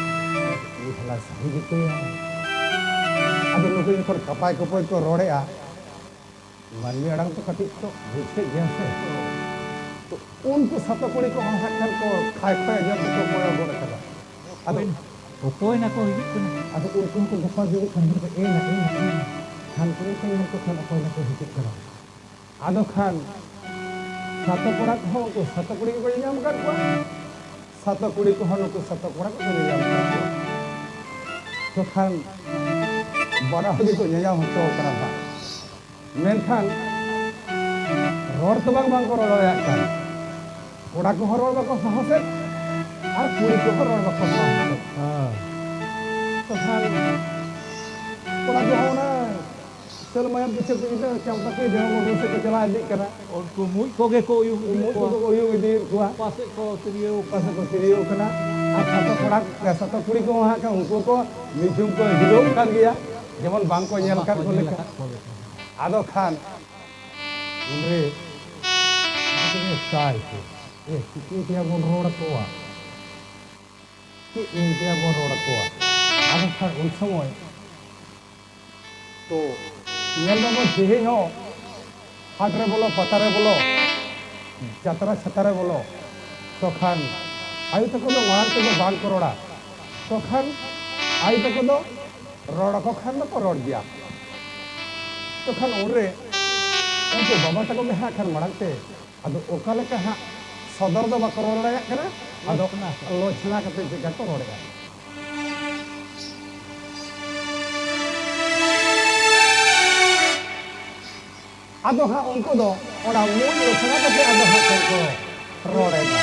"ᱩᱱᱤ ᱦᱟᱞᱟ ᱥᱟᱹᱨᱤ ᱜᱮ ᱠᱚᱭᱟ?" ᱟᱫᱚ ᱱᱩᱠᱩ ᱡᱚᱠᱷᱚᱱ ᱠᱟᱯᱟᱭ ᱠᱚᱯᱚᱭ ᱠᱚ ᱨᱚᱲᱮᱜᱼᱟ, ᱢᱟᱹᱱᱢᱤ ᱟᱲᱟᱝ ᱛᱚ ᱠᱟᱹᱴᱤᱡ ᱛᱚ ᱵᱩᱡᱽ ᱠᱮᱫ ᱜᱮᱭᱟ ᱥᱮ᱾ ᱛᱚ ᱩᱱᱠᱩ ᱥᱟᱛᱚ ᱠᱩᱲᱤ ᱠᱚᱦᱚᱸ ᱦᱟᱸᱜ ᱠᱷᱟᱱ ᱠᱚ ᱠᱷᱟᱭ ᱠᱷᱚᱭ ᱧᱚᱜ ᱠᱚ ᱠᱚᱭᱚᱜ ᱜᱚᱫ ᱠᱟᱫᱟ᱾ ᱟᱫᱚ ᱚᱠᱚᱭ ᱱᱟᱠᱚ ᱦᱤᱡᱩᱜ ᱠᱟᱱᱟ? ᱟᱫᱚ ᱩᱱᱠᱩ ᱦᱚᱸᱠᱚ ᱜᱟᱯᱟ ᱡᱩᱫᱤ ᱠᱷᱟᱱ ᱫᱚ ᱮᱱᱟ, ᱮᱱᱟ, ᱮᱱᱟ᱾ ᱠᱷᱟᱱ ᱠᱩᱲᱤ ᱠᱚ ᱧᱮᱞ ᱠᱚ ᱠᱷᱟᱱ ᱚᱠᱚᱭ ᱱᱟᱠᱚ ᱦᱤᱡᱩᱜ ᱠᱟᱱᱟ? ᱟᱫᱚ ᱠᱷᱟᱱ ᱥᱟᱛᱚ ᱠᱚᱲᱟ ᱠᱚᱦᱚᱸ ᱩᱱᱠᱩ ᱥᱟᱛᱚ ᱠᱩᱲᱤ ᱠᱚᱠᱚ ᱧᱮᱧᱟᱢ ᱟᱠᱟᱫ ᱠᱚᱣᱟ, ᱥᱟᱛᱚ ᱠᱩᱲᱤ ᱠᱚᱦᱚᱸ ᱱᱩᱠᱩ ᱥᱟᱛᱚ ᱠᱚᱲᱟ ᱠᱚᱠᱚ ᱧᱮᱧᱟᱢ ᱟᱠᱟᱫ ᱠᱚᱣᱟ᱾ ᱛᱚ ᱠᱷᱟᱱ ᱵᱟᱱᱟ ᱦᱚᱲ ᱜᱮᱠᱚ ᱧᱮᱧᱟᱢ ᱦᱚᱪᱚ ᱠᱟᱱᱟ ᱦᱟᱸᱜ᱾ ᱢᱮᱱᱠᱷᱟᱱ ᱨᱚᱲ ᱛᱚ ᱵᱟᱝ, ᱵᱟᱝ ᱠᱚ ᱨᱚᱲ ᱫᱟᱲᱮᱭᱟᱜ ᱠᱟᱱ᱾ ᱠᱚᱲᱟ ᱠᱚᱦᱚᱸ ᱨᱚᱲ ᱵᱟᱠᱚ ᱥᱟᱦᱚᱥᱮᱫ ᱟᱨ ᱠᱩᱲᱤ ᱠᱚᱦᱚᱸ ᱨᱚᱲ ᱵᱟᱠᱚ ᱥᱟᱦᱚᱥᱮᱫ᱾ ᱦᱮᱸ᱾ ᱛᱚᱠᱷᱟᱱ ᱠᱚᱲᱟ ᱠᱚᱦᱚᱸ ᱚᱱᱟ ᱥᱮᱨᱢᱟᱭᱟᱢ ᱯᱤᱪᱷᱟᱹ ᱯᱤᱪᱷᱟᱹ ᱪᱟᱞ ᱠᱟᱛᱮ ᱡᱟᱦᱟᱸ ᱵᱚᱱ ᱥᱮᱫ ᱠᱚ ᱪᱟᱞᱟᱣ ᱤᱫᱤᱜ ᱠᱟᱱᱟ᱾ ᱩᱱᱠᱩ ᱢᱩᱡ ᱠᱚᱜᱮ ᱠᱚ ᱩᱭᱩᱝ ᱤᱫᱤᱭᱮᱫ ᱢᱩᱡ ᱠᱚᱣᱟ᱾ ᱠᱚᱜᱮ ᱠᱚ ᱩᱭᱩᱝ ᱤᱫᱤᱭᱮᱫ ᱠᱚᱣᱟ᱾ ᱚᱠᱟ ᱥᱮᱫ ᱠᱚ ᱛᱤᱨᱭᱟᱹᱣ ᱚᱠᱟ ᱥᱮᱫ ᱠᱚ ᱛᱤᱨᱭᱟᱹᱣ ᱠᱟᱱᱟ᱾ ᱟᱨ ᱥᱟᱛᱚ ᱠᱚᱲᱟ, ᱥᱟᱛᱚ ᱠᱩᱲᱤ ᱠᱚᱦᱚᱸ ᱦᱟᱸᱜ ᱠᱷᱟᱱ ᱩᱱᱠᱩ ᱠᱚ ᱢᱤᱫ ᱡᱷᱩᱢ ᱠᱚ ᱦᱤᱞᱟᱹᱣ ᱠᱟᱱ ᱜᱮᱭᱟ, ᱡᱮᱢᱚᱱ ᱵᱟᱝ ᱠᱚ ᱧᱮᱞ ᱵᱟᱠᱚ ᱟᱠᱟᱫ ᱠᱚ ᱧᱮᱞ ᱞᱮᱠᱟ᱾ ᱟᱠᱟᱫ ᱠᱚ ᱞᱮᱠᱟ᱾ ᱟᱫᱚ ᱠᱷᱟᱱ ᱩᱱᱨᱮ ᱢᱮᱛᱟᱭ ᱠᱚ, "ᱮ, ᱪᱤᱠᱟᱹ ᱛᱮᱭᱟ ᱵᱚᱱ ᱨᱚᱲ ᱟᱠᱚᱣᱟ? ᱪᱮᱫ ᱢᱮᱱ ᱛᱮᱭᱟ ᱵᱚᱱ ᱨᱚᱲ ᱟᱠᱚᱣᱟ?" ᱟᱫᱚ ᱠᱷᱟᱱ ᱩᱱ ᱥᱚᱢᱚᱭ ᱛᱚ ᱧᱮᱞ ᱫᱟᱵᱚᱱ ᱛᱮᱦᱮᱧ ᱦᱚᱸ ᱦᱟᱴ ᱨᱮ ᱵᱚᱞᱚ, ᱯᱟᱛᱟ ᱨᱮ ᱵᱚᱞᱚ, ᱡᱟᱛᱨᱟ ᱪᱷᱟᱛᱟ ᱨᱮ ᱵᱚᱞᱚ, ᱛᱚ ᱠᱷᱟᱱ ᱟᱭᱳ ᱛᱟᱠᱚ ᱫᱚ ᱢᱟᱲᱟᱝ ᱛᱮᱫᱚ ᱵᱟᱝ ᱠᱚ ᱨᱚᱲᱟ᱾ ᱛᱚ ᱠᱷᱟᱱ ᱟᱭᱳ ᱛᱟᱠᱚ ᱫᱚ ᱨᱚᱲ ᱟᱠᱚ ᱠᱷᱟᱱ ᱫᱚᱠᱚ ᱨᱚᱲ ᱜᱮᱭᱟ᱾ ᱛᱚ ᱠᱷᱟᱱ ᱩᱱᱨᱮ ᱩᱱᱠᱩ ᱵᱟᱵᱟ ᱛᱟᱠᱚ ᱜᱮ ᱦᱟᱸᱜ ᱠᱷᱟᱱ ᱢᱟᱲᱟᱝ ᱛᱮ ᱟᱫᱚ ᱚᱠᱟ ᱞᱮᱠᱟ ᱦᱟᱸᱜ ᱥᱚᱫᱚᱨ ᱫᱚ ᱵᱟᱠᱚ ᱨᱚᱲ ᱫᱟᱲᱮᱭᱟᱜ ᱠᱟᱱᱟ, ᱟᱫᱚ ᱞᱚᱪᱷᱱᱟ ᱠᱟᱛᱮ ᱪᱮᱫ ᱞᱮᱠᱟ ᱠᱚ ᱨᱚᱲᱮᱫᱼᱟ᱾ ᱟᱫᱚ ᱦᱟᱸᱜ ᱩᱱᱠᱩ ᱫᱚ ᱚᱱᱟ ᱢᱩᱸᱡ ᱞᱚᱪᱷᱱᱟ ᱠᱟᱛᱮ ᱟᱫᱚ ᱦᱟᱸᱜ ᱠᱷᱟᱱ ᱠᱚ ᱨᱚᱲᱮᱫᱼᱟ᱾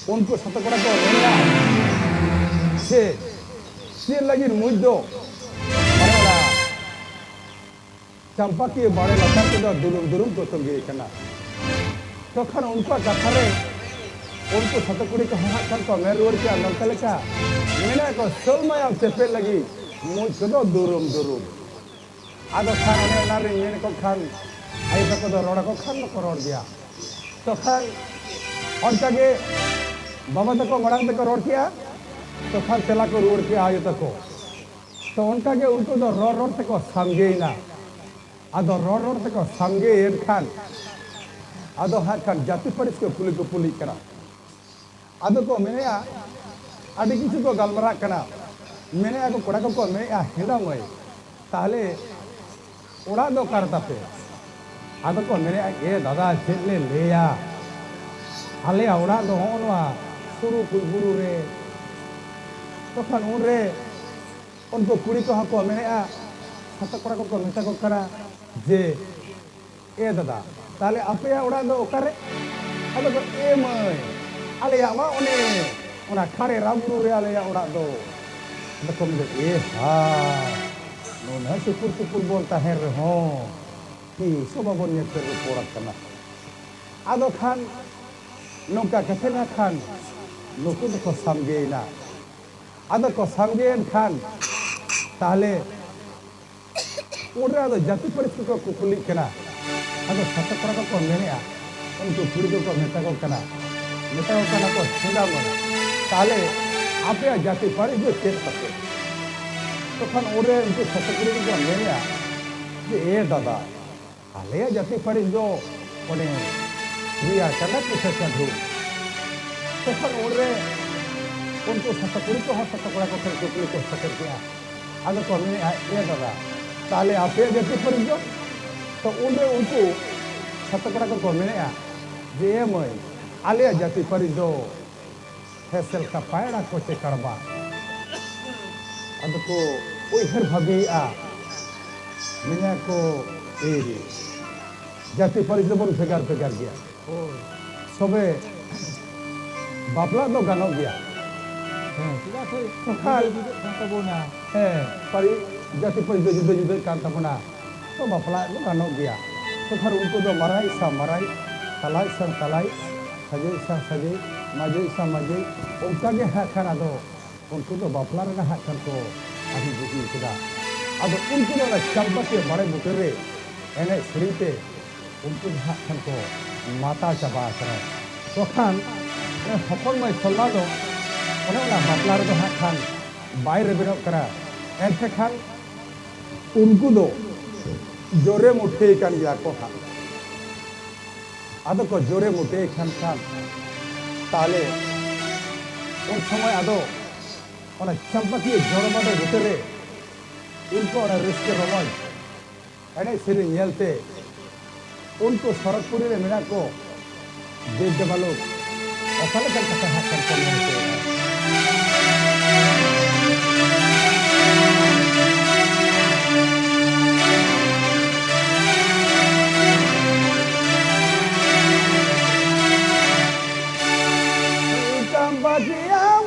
ᱩᱱᱠᱩ ᱥᱟᱛᱟ ᱠᱚᱲᱟ ᱠᱚ ᱢᱮᱱᱟ, ᱥᱮ ᱪᱮᱫ ᱞᱟᱹᱜᱤᱫ ᱢᱩᱸᱡ ᱫᱚ ᱵᱟᱲᱮ ᱞᱟ-, ᱪᱟᱢᱯᱟᱠᱤᱭᱟᱹ ᱵᱟᱲᱮ ᱞᱟᱛᱟᱨ ᱛᱮᱫᱚ ᱫᱩᱨᱩᱢ ᱫᱩᱨᱩᱢ ᱠᱚ ᱛᱚᱸᱜᱮ ᱠᱟᱱᱟ? ᱛᱚᱠᱷᱚᱱ ᱩᱱᱠᱩᱣᱟᱜ ᱠᱟᱛᱷᱟ ᱨᱮ ᱩᱱᱠᱩ ᱥᱟᱛᱟ ᱠᱩᱲᱤ ᱠᱚᱦᱚᱸ ᱦᱟᱸᱜ ᱠᱷᱟᱱ ᱠᱚ ᱢᱮᱱ ᱨᱩᱣᱟᱹᱲ ᱠᱮᱜᱼᱟ ᱱᱚᱝᱠᱟ ᱞᱮᱠᱟ, ᱢᱮᱱᱟ ᱠᱚ, ᱥᱳᱞ ᱢᱟᱭᱟᱢ ᱪᱮᱯᱮᱫ ᱞᱟᱹᱜᱤᱫ ᱢᱩᱸᱡ ᱠᱚᱫᱚ ᱫᱩᱨᱩᱢ ᱫᱩᱨᱩᱢ᱾ ᱟᱫᱚ ᱠᱷᱟᱱ ᱚᱱᱮ ᱚᱱᱟ ᱨᱤᱧ ᱢᱮᱱ ᱠᱚ ᱠᱷᱟᱱ, ᱟᱭᱳ ᱛᱟᱠᱚ ᱫᱚ ᱨᱚᱲ ᱟᱠᱚ ᱠᱷᱟᱱ ᱫᱚᱠᱚ ᱨᱚᱲ ᱜᱮᱭᱟ᱾ ᱛᱚᱠᱷᱟᱱ ᱚᱱᱠᱟ ᱜᱮ ᱵᱟᱵᱟ ᱛᱟᱠᱚ ᱢᱟᱲᱟᱝ ᱛᱮᱠᱚ ᱨᱚᱲ ᱠᱮᱜᱼᱟ, ᱛᱚᱠᱷᱟᱱ ᱛᱮᱞᱟ ᱠᱚ ᱨᱩᱣᱟᱹᱲ ᱠᱮᱜᱼᱟ ᱟᱭᱳ ᱛᱟᱠᱚ᱾ ᱛᱚ ᱚᱱᱠᱟ ᱜᱮ ᱩᱱᱠᱩ ᱫᱚ ᱨᱚᱲ ᱨᱚᱲ ᱛᱮᱠᱚ ᱥᱟᱢᱜᱮᱭᱮᱱᱟ᱾ ᱟᱫᱚ ᱨᱚᱲ ᱨᱚᱲ ᱛᱮᱠᱚ ᱥᱟᱢᱜᱮᱭᱮᱱ ᱠᱷᱟᱱ, ᱟᱫᱚ ᱦᱟᱸᱜ ᱠᱷᱟᱱ ᱡᱟᱹᱛᱤ ᱯᱟᱹᱨᱤᱥ ᱠᱚ ᱠᱩᱞᱤ ᱠᱩᱯᱩᱞᱤᱜ ᱠᱟᱱᱟ᱾ ᱟᱫᱚ ᱠᱚ ᱢᱮᱱᱮᱜᱼᱟ, ᱟᱹᱰᱤ ᱠᱤᱪᱷᱩ ᱠᱚ ᱜᱟᱞᱢᱟᱨᱟᱜ ᱠᱟᱱᱟ᱾ ᱢᱮᱱᱮᱜᱼᱟ ᱠᱚ, ᱠᱚᱲᱟ ᱠᱚᱠᱚ ᱢᱮᱱᱮᱜᱼᱟ, ᱦᱮᱸᱫᱟ ᱢᱟᱹᱭ, ᱛᱟᱦᱞᱮ ᱚᱲᱟᱜ ᱫᱚ ᱚᱠᱟ ᱨᱮ ᱛᱟᱯᱮ? ᱟᱫᱚ ᱠᱚ ᱢᱮᱱᱮᱜᱼᱟ, ᱮ ᱫᱟᱫᱟ, ᱪᱮᱫ ᱞᱮ ᱞᱟᱹᱭᱟ, ᱟᱞᱮᱭᱟᱜ ᱚᱲᱟᱜ ᱫᱚ ᱦᱚᱸᱜᱼᱚ ᱱᱚᱣᱟ ᱥᱩᱨᱩ ᱠᱩᱞ ᱵᱩᱨᱩ ᱨᱮ᱾ ᱛᱚᱠᱷᱚᱱ ᱩᱱᱨᱮ ᱩᱱᱠᱩ ᱠᱩᱲᱤ ᱠᱚᱦᱚᱸ ᱠᱚ ᱢᱮᱱᱮᱜᱼᱟ, ᱥᱟᱛᱟ ᱠᱚᱲᱟ ᱠᱚᱠᱚ ᱢᱮᱛᱟ ᱠᱚ ᱠᱟᱱᱟ ᱡᱮ, ᱮ ᱫᱟᱫᱟ, ᱛᱟᱦᱞᱮ ᱟᱯᱮᱭᱟᱜ ᱚᱲᱟᱜ ᱫᱚ ᱚᱠᱟᱨᱮ? ᱟᱫᱚ ᱠᱚ, ᱮ ᱢᱟᱹᱭ, ᱟᱞᱮᱭᱟᱜ ᱢᱟ ᱚᱱᱮ ᱚᱱᱟ ᱠᱷᱟᱲᱮᱨᱟ ᱵᱩᱨᱩ ᱨᱮ ᱟᱞᱮᱭᱟᱜ ᱚᱲᱟᱜ ᱫᱚ᱾ ᱟᱫᱚ ᱠᱚ ᱢᱮᱱᱫᱟ, ᱮ ᱦᱟ, ᱱᱩᱱᱟᱹᱜ ᱥᱩᱯᱩᱨ ᱥᱩᱯᱩᱨ ᱵᱚᱱ ᱛᱟᱦᱮᱸ ᱨᱮᱦᱚᱸ ᱛᱤᱥ ᱦᱚᱸ ᱵᱟᱵᱚᱱ ᱧᱮᱯᱮᱞ ᱨᱚᱯᱚᱲ ᱟᱠᱟᱱᱟ᱾ ᱟᱫᱚ ᱠᱷᱟᱱ ᱱᱚᱝᱠᱟ ᱠᱟᱛᱮ ᱱᱟ ᱠᱷᱟᱱ ᱱᱩᱠᱩ ᱫᱚᱠᱚ ᱥᱟᱢᱜᱮᱭᱮᱱᱟ᱾ ᱟᱫᱚ ᱠᱚ ᱥᱟᱢᱜᱮᱭᱮᱱ ᱠᱷᱟᱱ ᱛᱟᱦᱞᱮ ᱩᱱᱨᱮ ᱟᱫᱚ ᱡᱟᱹᱛᱤ ᱯᱟᱹᱨᱤᱥ ᱠᱚᱠᱚ ᱠᱩᱯᱩᱞᱤᱜ ᱠᱟᱱᱟ᱾ ᱟᱫᱚ ᱥᱟᱛᱟ ᱠᱚᱲᱟ ᱠᱚᱠᱚ ᱢᱮᱱᱮᱜᱼᱟ, ᱩᱱᱠᱩ ᱠᱩᱲᱤ ᱠᱚᱠᱚ ᱢᱮᱛᱟ ᱠᱚ ᱠᱟᱱᱟ, ᱢᱮᱛᱟ ᱠᱚ ᱠᱟᱱᱟ ᱠᱚ, ᱦᱮᱸᱫᱟ ᱢᱟᱹᱭ, ᱛᱟᱦᱞᱮ ᱟᱯᱮᱭᱟᱜ ᱡᱟᱹᱛᱤ ᱯᱟᱹᱨᱤᱥ ᱫᱚ ᱪᱮᱫ ᱛᱟᱯᱮ? ᱛᱚᱠᱷᱚᱱ ᱩᱱᱨᱮ ᱩᱱᱠᱩ ᱥᱟᱛᱟ ᱠᱩᱲᱤ ᱠᱚᱠᱚ ᱢᱮᱱᱮᱜᱼᱟ ᱡᱮ, ᱮ ᱫᱟᱫᱟ, ᱟᱞᱮᱭᱟᱜ ᱡᱟᱹᱛᱤ ᱯᱟᱹᱨᱤᱥ ᱫᱚ ᱚᱱᱮ ᱨᱮᱭᱟᱲ ᱪᱟᱸᱫᱟ ᱯᱤᱴᱷᱟᱹ ᱪᱟᱹᱰᱷᱩ᱾ ᱛᱚᱠᱷᱚᱱ ᱩᱱᱨᱮ ᱩᱱᱠᱩ ᱥᱟᱛᱟ ᱠᱩᱲᱤ ᱠᱚᱦᱚᱸ ᱥᱟᱛᱟ ᱠᱚᱲᱟ ᱠᱚ ᱴᱷᱮᱱ ᱠᱩᱠᱞᱤ ᱠᱚ ᱥᱮᱴᱮᱨ ᱠᱮᱜᱼᱟ᱾ ᱟᱫᱚ ᱠᱚ ᱢᱮᱱᱮᱜᱼᱟ, ᱮ ᱫᱟᱫᱟ, ᱛᱟᱦᱞᱮ ᱟᱯᱮᱭᱟᱜ ᱡᱟᱹᱛᱤ ᱯᱟᱹᱨᱤᱥ ᱫᱚ? ᱛᱚ ᱩᱱᱨᱮ ᱩᱱᱠᱩ ᱥᱟᱛᱟ ᱠᱚᱲᱟ ᱠᱚᱠᱚ ᱢᱮᱱᱮᱜᱼᱟ ᱡᱮ, ᱮ ᱢᱟᱹᱭ, ᱟᱞᱮᱭᱟᱜ ᱡᱟᱹᱛᱤ ᱯᱟᱹᱨᱤᱥ ᱫᱚ ᱦᱮᱸᱥᱮᱞ ᱠᱟ ᱯᱟᱭᱲᱟ ᱠᱚᱪᱮ ᱠᱟᱲᱵᱟ᱾ ᱟᱫᱚ ᱠᱚ ᱩᱭᱦᱟᱹᱨ ᱵᱷᱟᱵᱤᱭᱮᱜᱼᱟ, ᱢᱮᱱᱟ ᱠᱚ, ᱮ ᱨᱮ, ᱡᱟᱹᱛᱤ ᱯᱟᱹᱨᱤᱥ ᱫᱚᱵᱚᱱ ᱵᱷᱮᱜᱟᱨ ᱵᱷᱮᱜᱟᱨ ᱜᱮᱭᱟ᱾ ᱦᱳᱭ᱾ ᱛᱚᱵᱮ ᱵᱟᱯᱞᱟ ᱫᱚ ᱜᱟᱱᱚᱜ ᱜᱮᱭᱟ᱾ ᱦᱮᱸ, ᱪᱮᱫᱟᱜ ᱥᱮ ᱵᱟᱠᱷᱟᱱ ᱡᱩᱫᱟᱹ ᱡᱩᱫᱟᱹᱜ ᱠᱟᱱ ᱛᱟᱵᱚᱱᱟ᱾ ᱦᱮᱸ, ᱯᱟᱹᱨᱤ ᱡᱟᱹᱛᱤ ᱯᱟᱹᱨᱤᱥ ᱫᱚ ᱡᱩᱫᱟᱹ ᱡᱩᱫᱟᱹᱜ ᱠᱟᱱ ᱛᱟᱵᱚᱱᱟ᱾ ᱛᱚ ᱵᱟᱯᱞᱟ ᱫᱚ ᱜᱟᱱᱚᱜ ᱜᱮᱭᱟ᱾ ᱛᱚᱠᱷᱚᱱ ᱩᱱᱠᱩ ᱫᱚ ᱢᱟᱨᱟᱝᱤᱡ ᱥᱟᱶ ᱢᱟᱨᱟᱝᱤᱡ, ᱛᱟᱞᱟᱭᱤᱡ ᱥᱟᱶ ᱛᱟᱞᱟᱭᱤᱡ, ᱥᱟᱹᱡᱟᱹᱭᱤᱡ ᱥᱟᱶ ᱥᱟᱹᱡᱟᱹᱭᱤᱡ, ᱢᱟᱹᱡᱷᱤᱭᱤᱡ ᱥᱟᱶ ᱢᱟᱹᱡᱷᱤᱭᱤᱡ, ᱚᱱᱠᱟ ᱜᱮ ᱦᱟᱸᱜ ᱠᱷᱟᱱ ᱟᱫᱚ ᱩᱱᱠᱩ ᱫᱚ ᱵᱟᱯᱞᱟ ᱨᱮᱱᱟᱜ ᱦᱟᱸᱜ ᱠᱷᱟᱱ ᱠᱚ ᱟᱹᱜᱩ ᱜᱩᱡᱤ ᱠᱮᱫᱟ᱾ ᱟᱫᱚ ᱩᱱᱠᱩ ᱫᱚ ᱚᱱᱟ ᱪᱟᱢᱯᱟᱠᱤᱭᱟᱹ ᱵᱟᱲᱮ ᱵᱩᱴᱟᱹ ᱨᱮ ᱮᱱᱮᱡ ᱥᱮᱨᱮᱧ ᱛᱮ ᱩᱱᱠᱩ ᱫᱚ ᱦᱟᱸᱜ ᱠᱷᱟᱱ ᱠᱚ ᱢᱟᱛᱟᱣ ᱪᱟᱵᱟ ᱟᱠᱟᱱᱟ᱾ ᱛᱚᱠᱷᱟᱱ ᱦᱚᱯᱚᱱ ᱢᱟᱹᱭ ᱥᱚᱞᱢᱟ ᱫᱚ ᱚᱱᱮ ᱚᱱᱟ ᱵᱟᱯᱞᱟ ᱨᱮᱫᱚ ᱦᱟᱸᱜ ᱠᱷᱟᱱ ᱵᱟᱭ ᱨᱮᱵᱮᱱᱚᱜ ᱠᱟᱱᱟ᱾ ᱮᱱᱛᱮ ᱠᱷᱟᱱ ᱩᱱᱠᱩ ᱫᱚ ᱡᱳᱨᱮ ᱢᱩᱴᱷᱟᱹᱭ ᱠᱟᱱ ᱜᱮᱭᱟ ᱠᱚ ᱦᱟᱸᱜ᱾ ᱟᱫᱚ ᱠᱚ ᱡᱳᱨᱮ ᱢᱩᱴᱷᱟᱹᱭ ᱠᱷᱟᱱ ᱠᱷᱟᱱ ᱛᱟᱦᱞᱮ ᱩᱱ ᱥᱚᱢᱚᱭ ᱟᱫᱚ ᱚᱱᱟ ᱪᱟᱢᱯᱟᱠᱤᱭᱟᱹ ᱡᱚᱲ ᱵᱟᱰᱮ ᱵᱩᱴᱟᱹ ᱨᱮ ᱩᱱᱠᱩ ᱚᱱᱟ ᱨᱟᱹᱥᱠᱟᱹ ᱨᱚᱢᱚᱡᱽ ᱮᱱᱮᱡ ᱥᱮᱨᱮᱧ ᱧᱮᱞᱛᱮ ᱩᱱᱠᱩ ᱥᱚᱨᱚᱜᱽᱯᱩᱨᱤ ᱨᱮ ᱢᱮᱱᱟᱜ ᱠᱚ ᱫᱮᱵ ᱫᱮᱵᱟᱞᱳᱠ ᱚᱠᱟ ᱞᱮᱠᱟᱱ ᱠᱟᱛᱷᱟ ᱦᱟᱸᱜ ᱠᱷᱟᱱ ᱠᱚ ᱢᱮᱱ ᱦᱚᱪᱚᱭᱮᱫᱼᱟ᱾ ᱪᱟᱢᱯᱟᱠᱤᱭᱟᱹ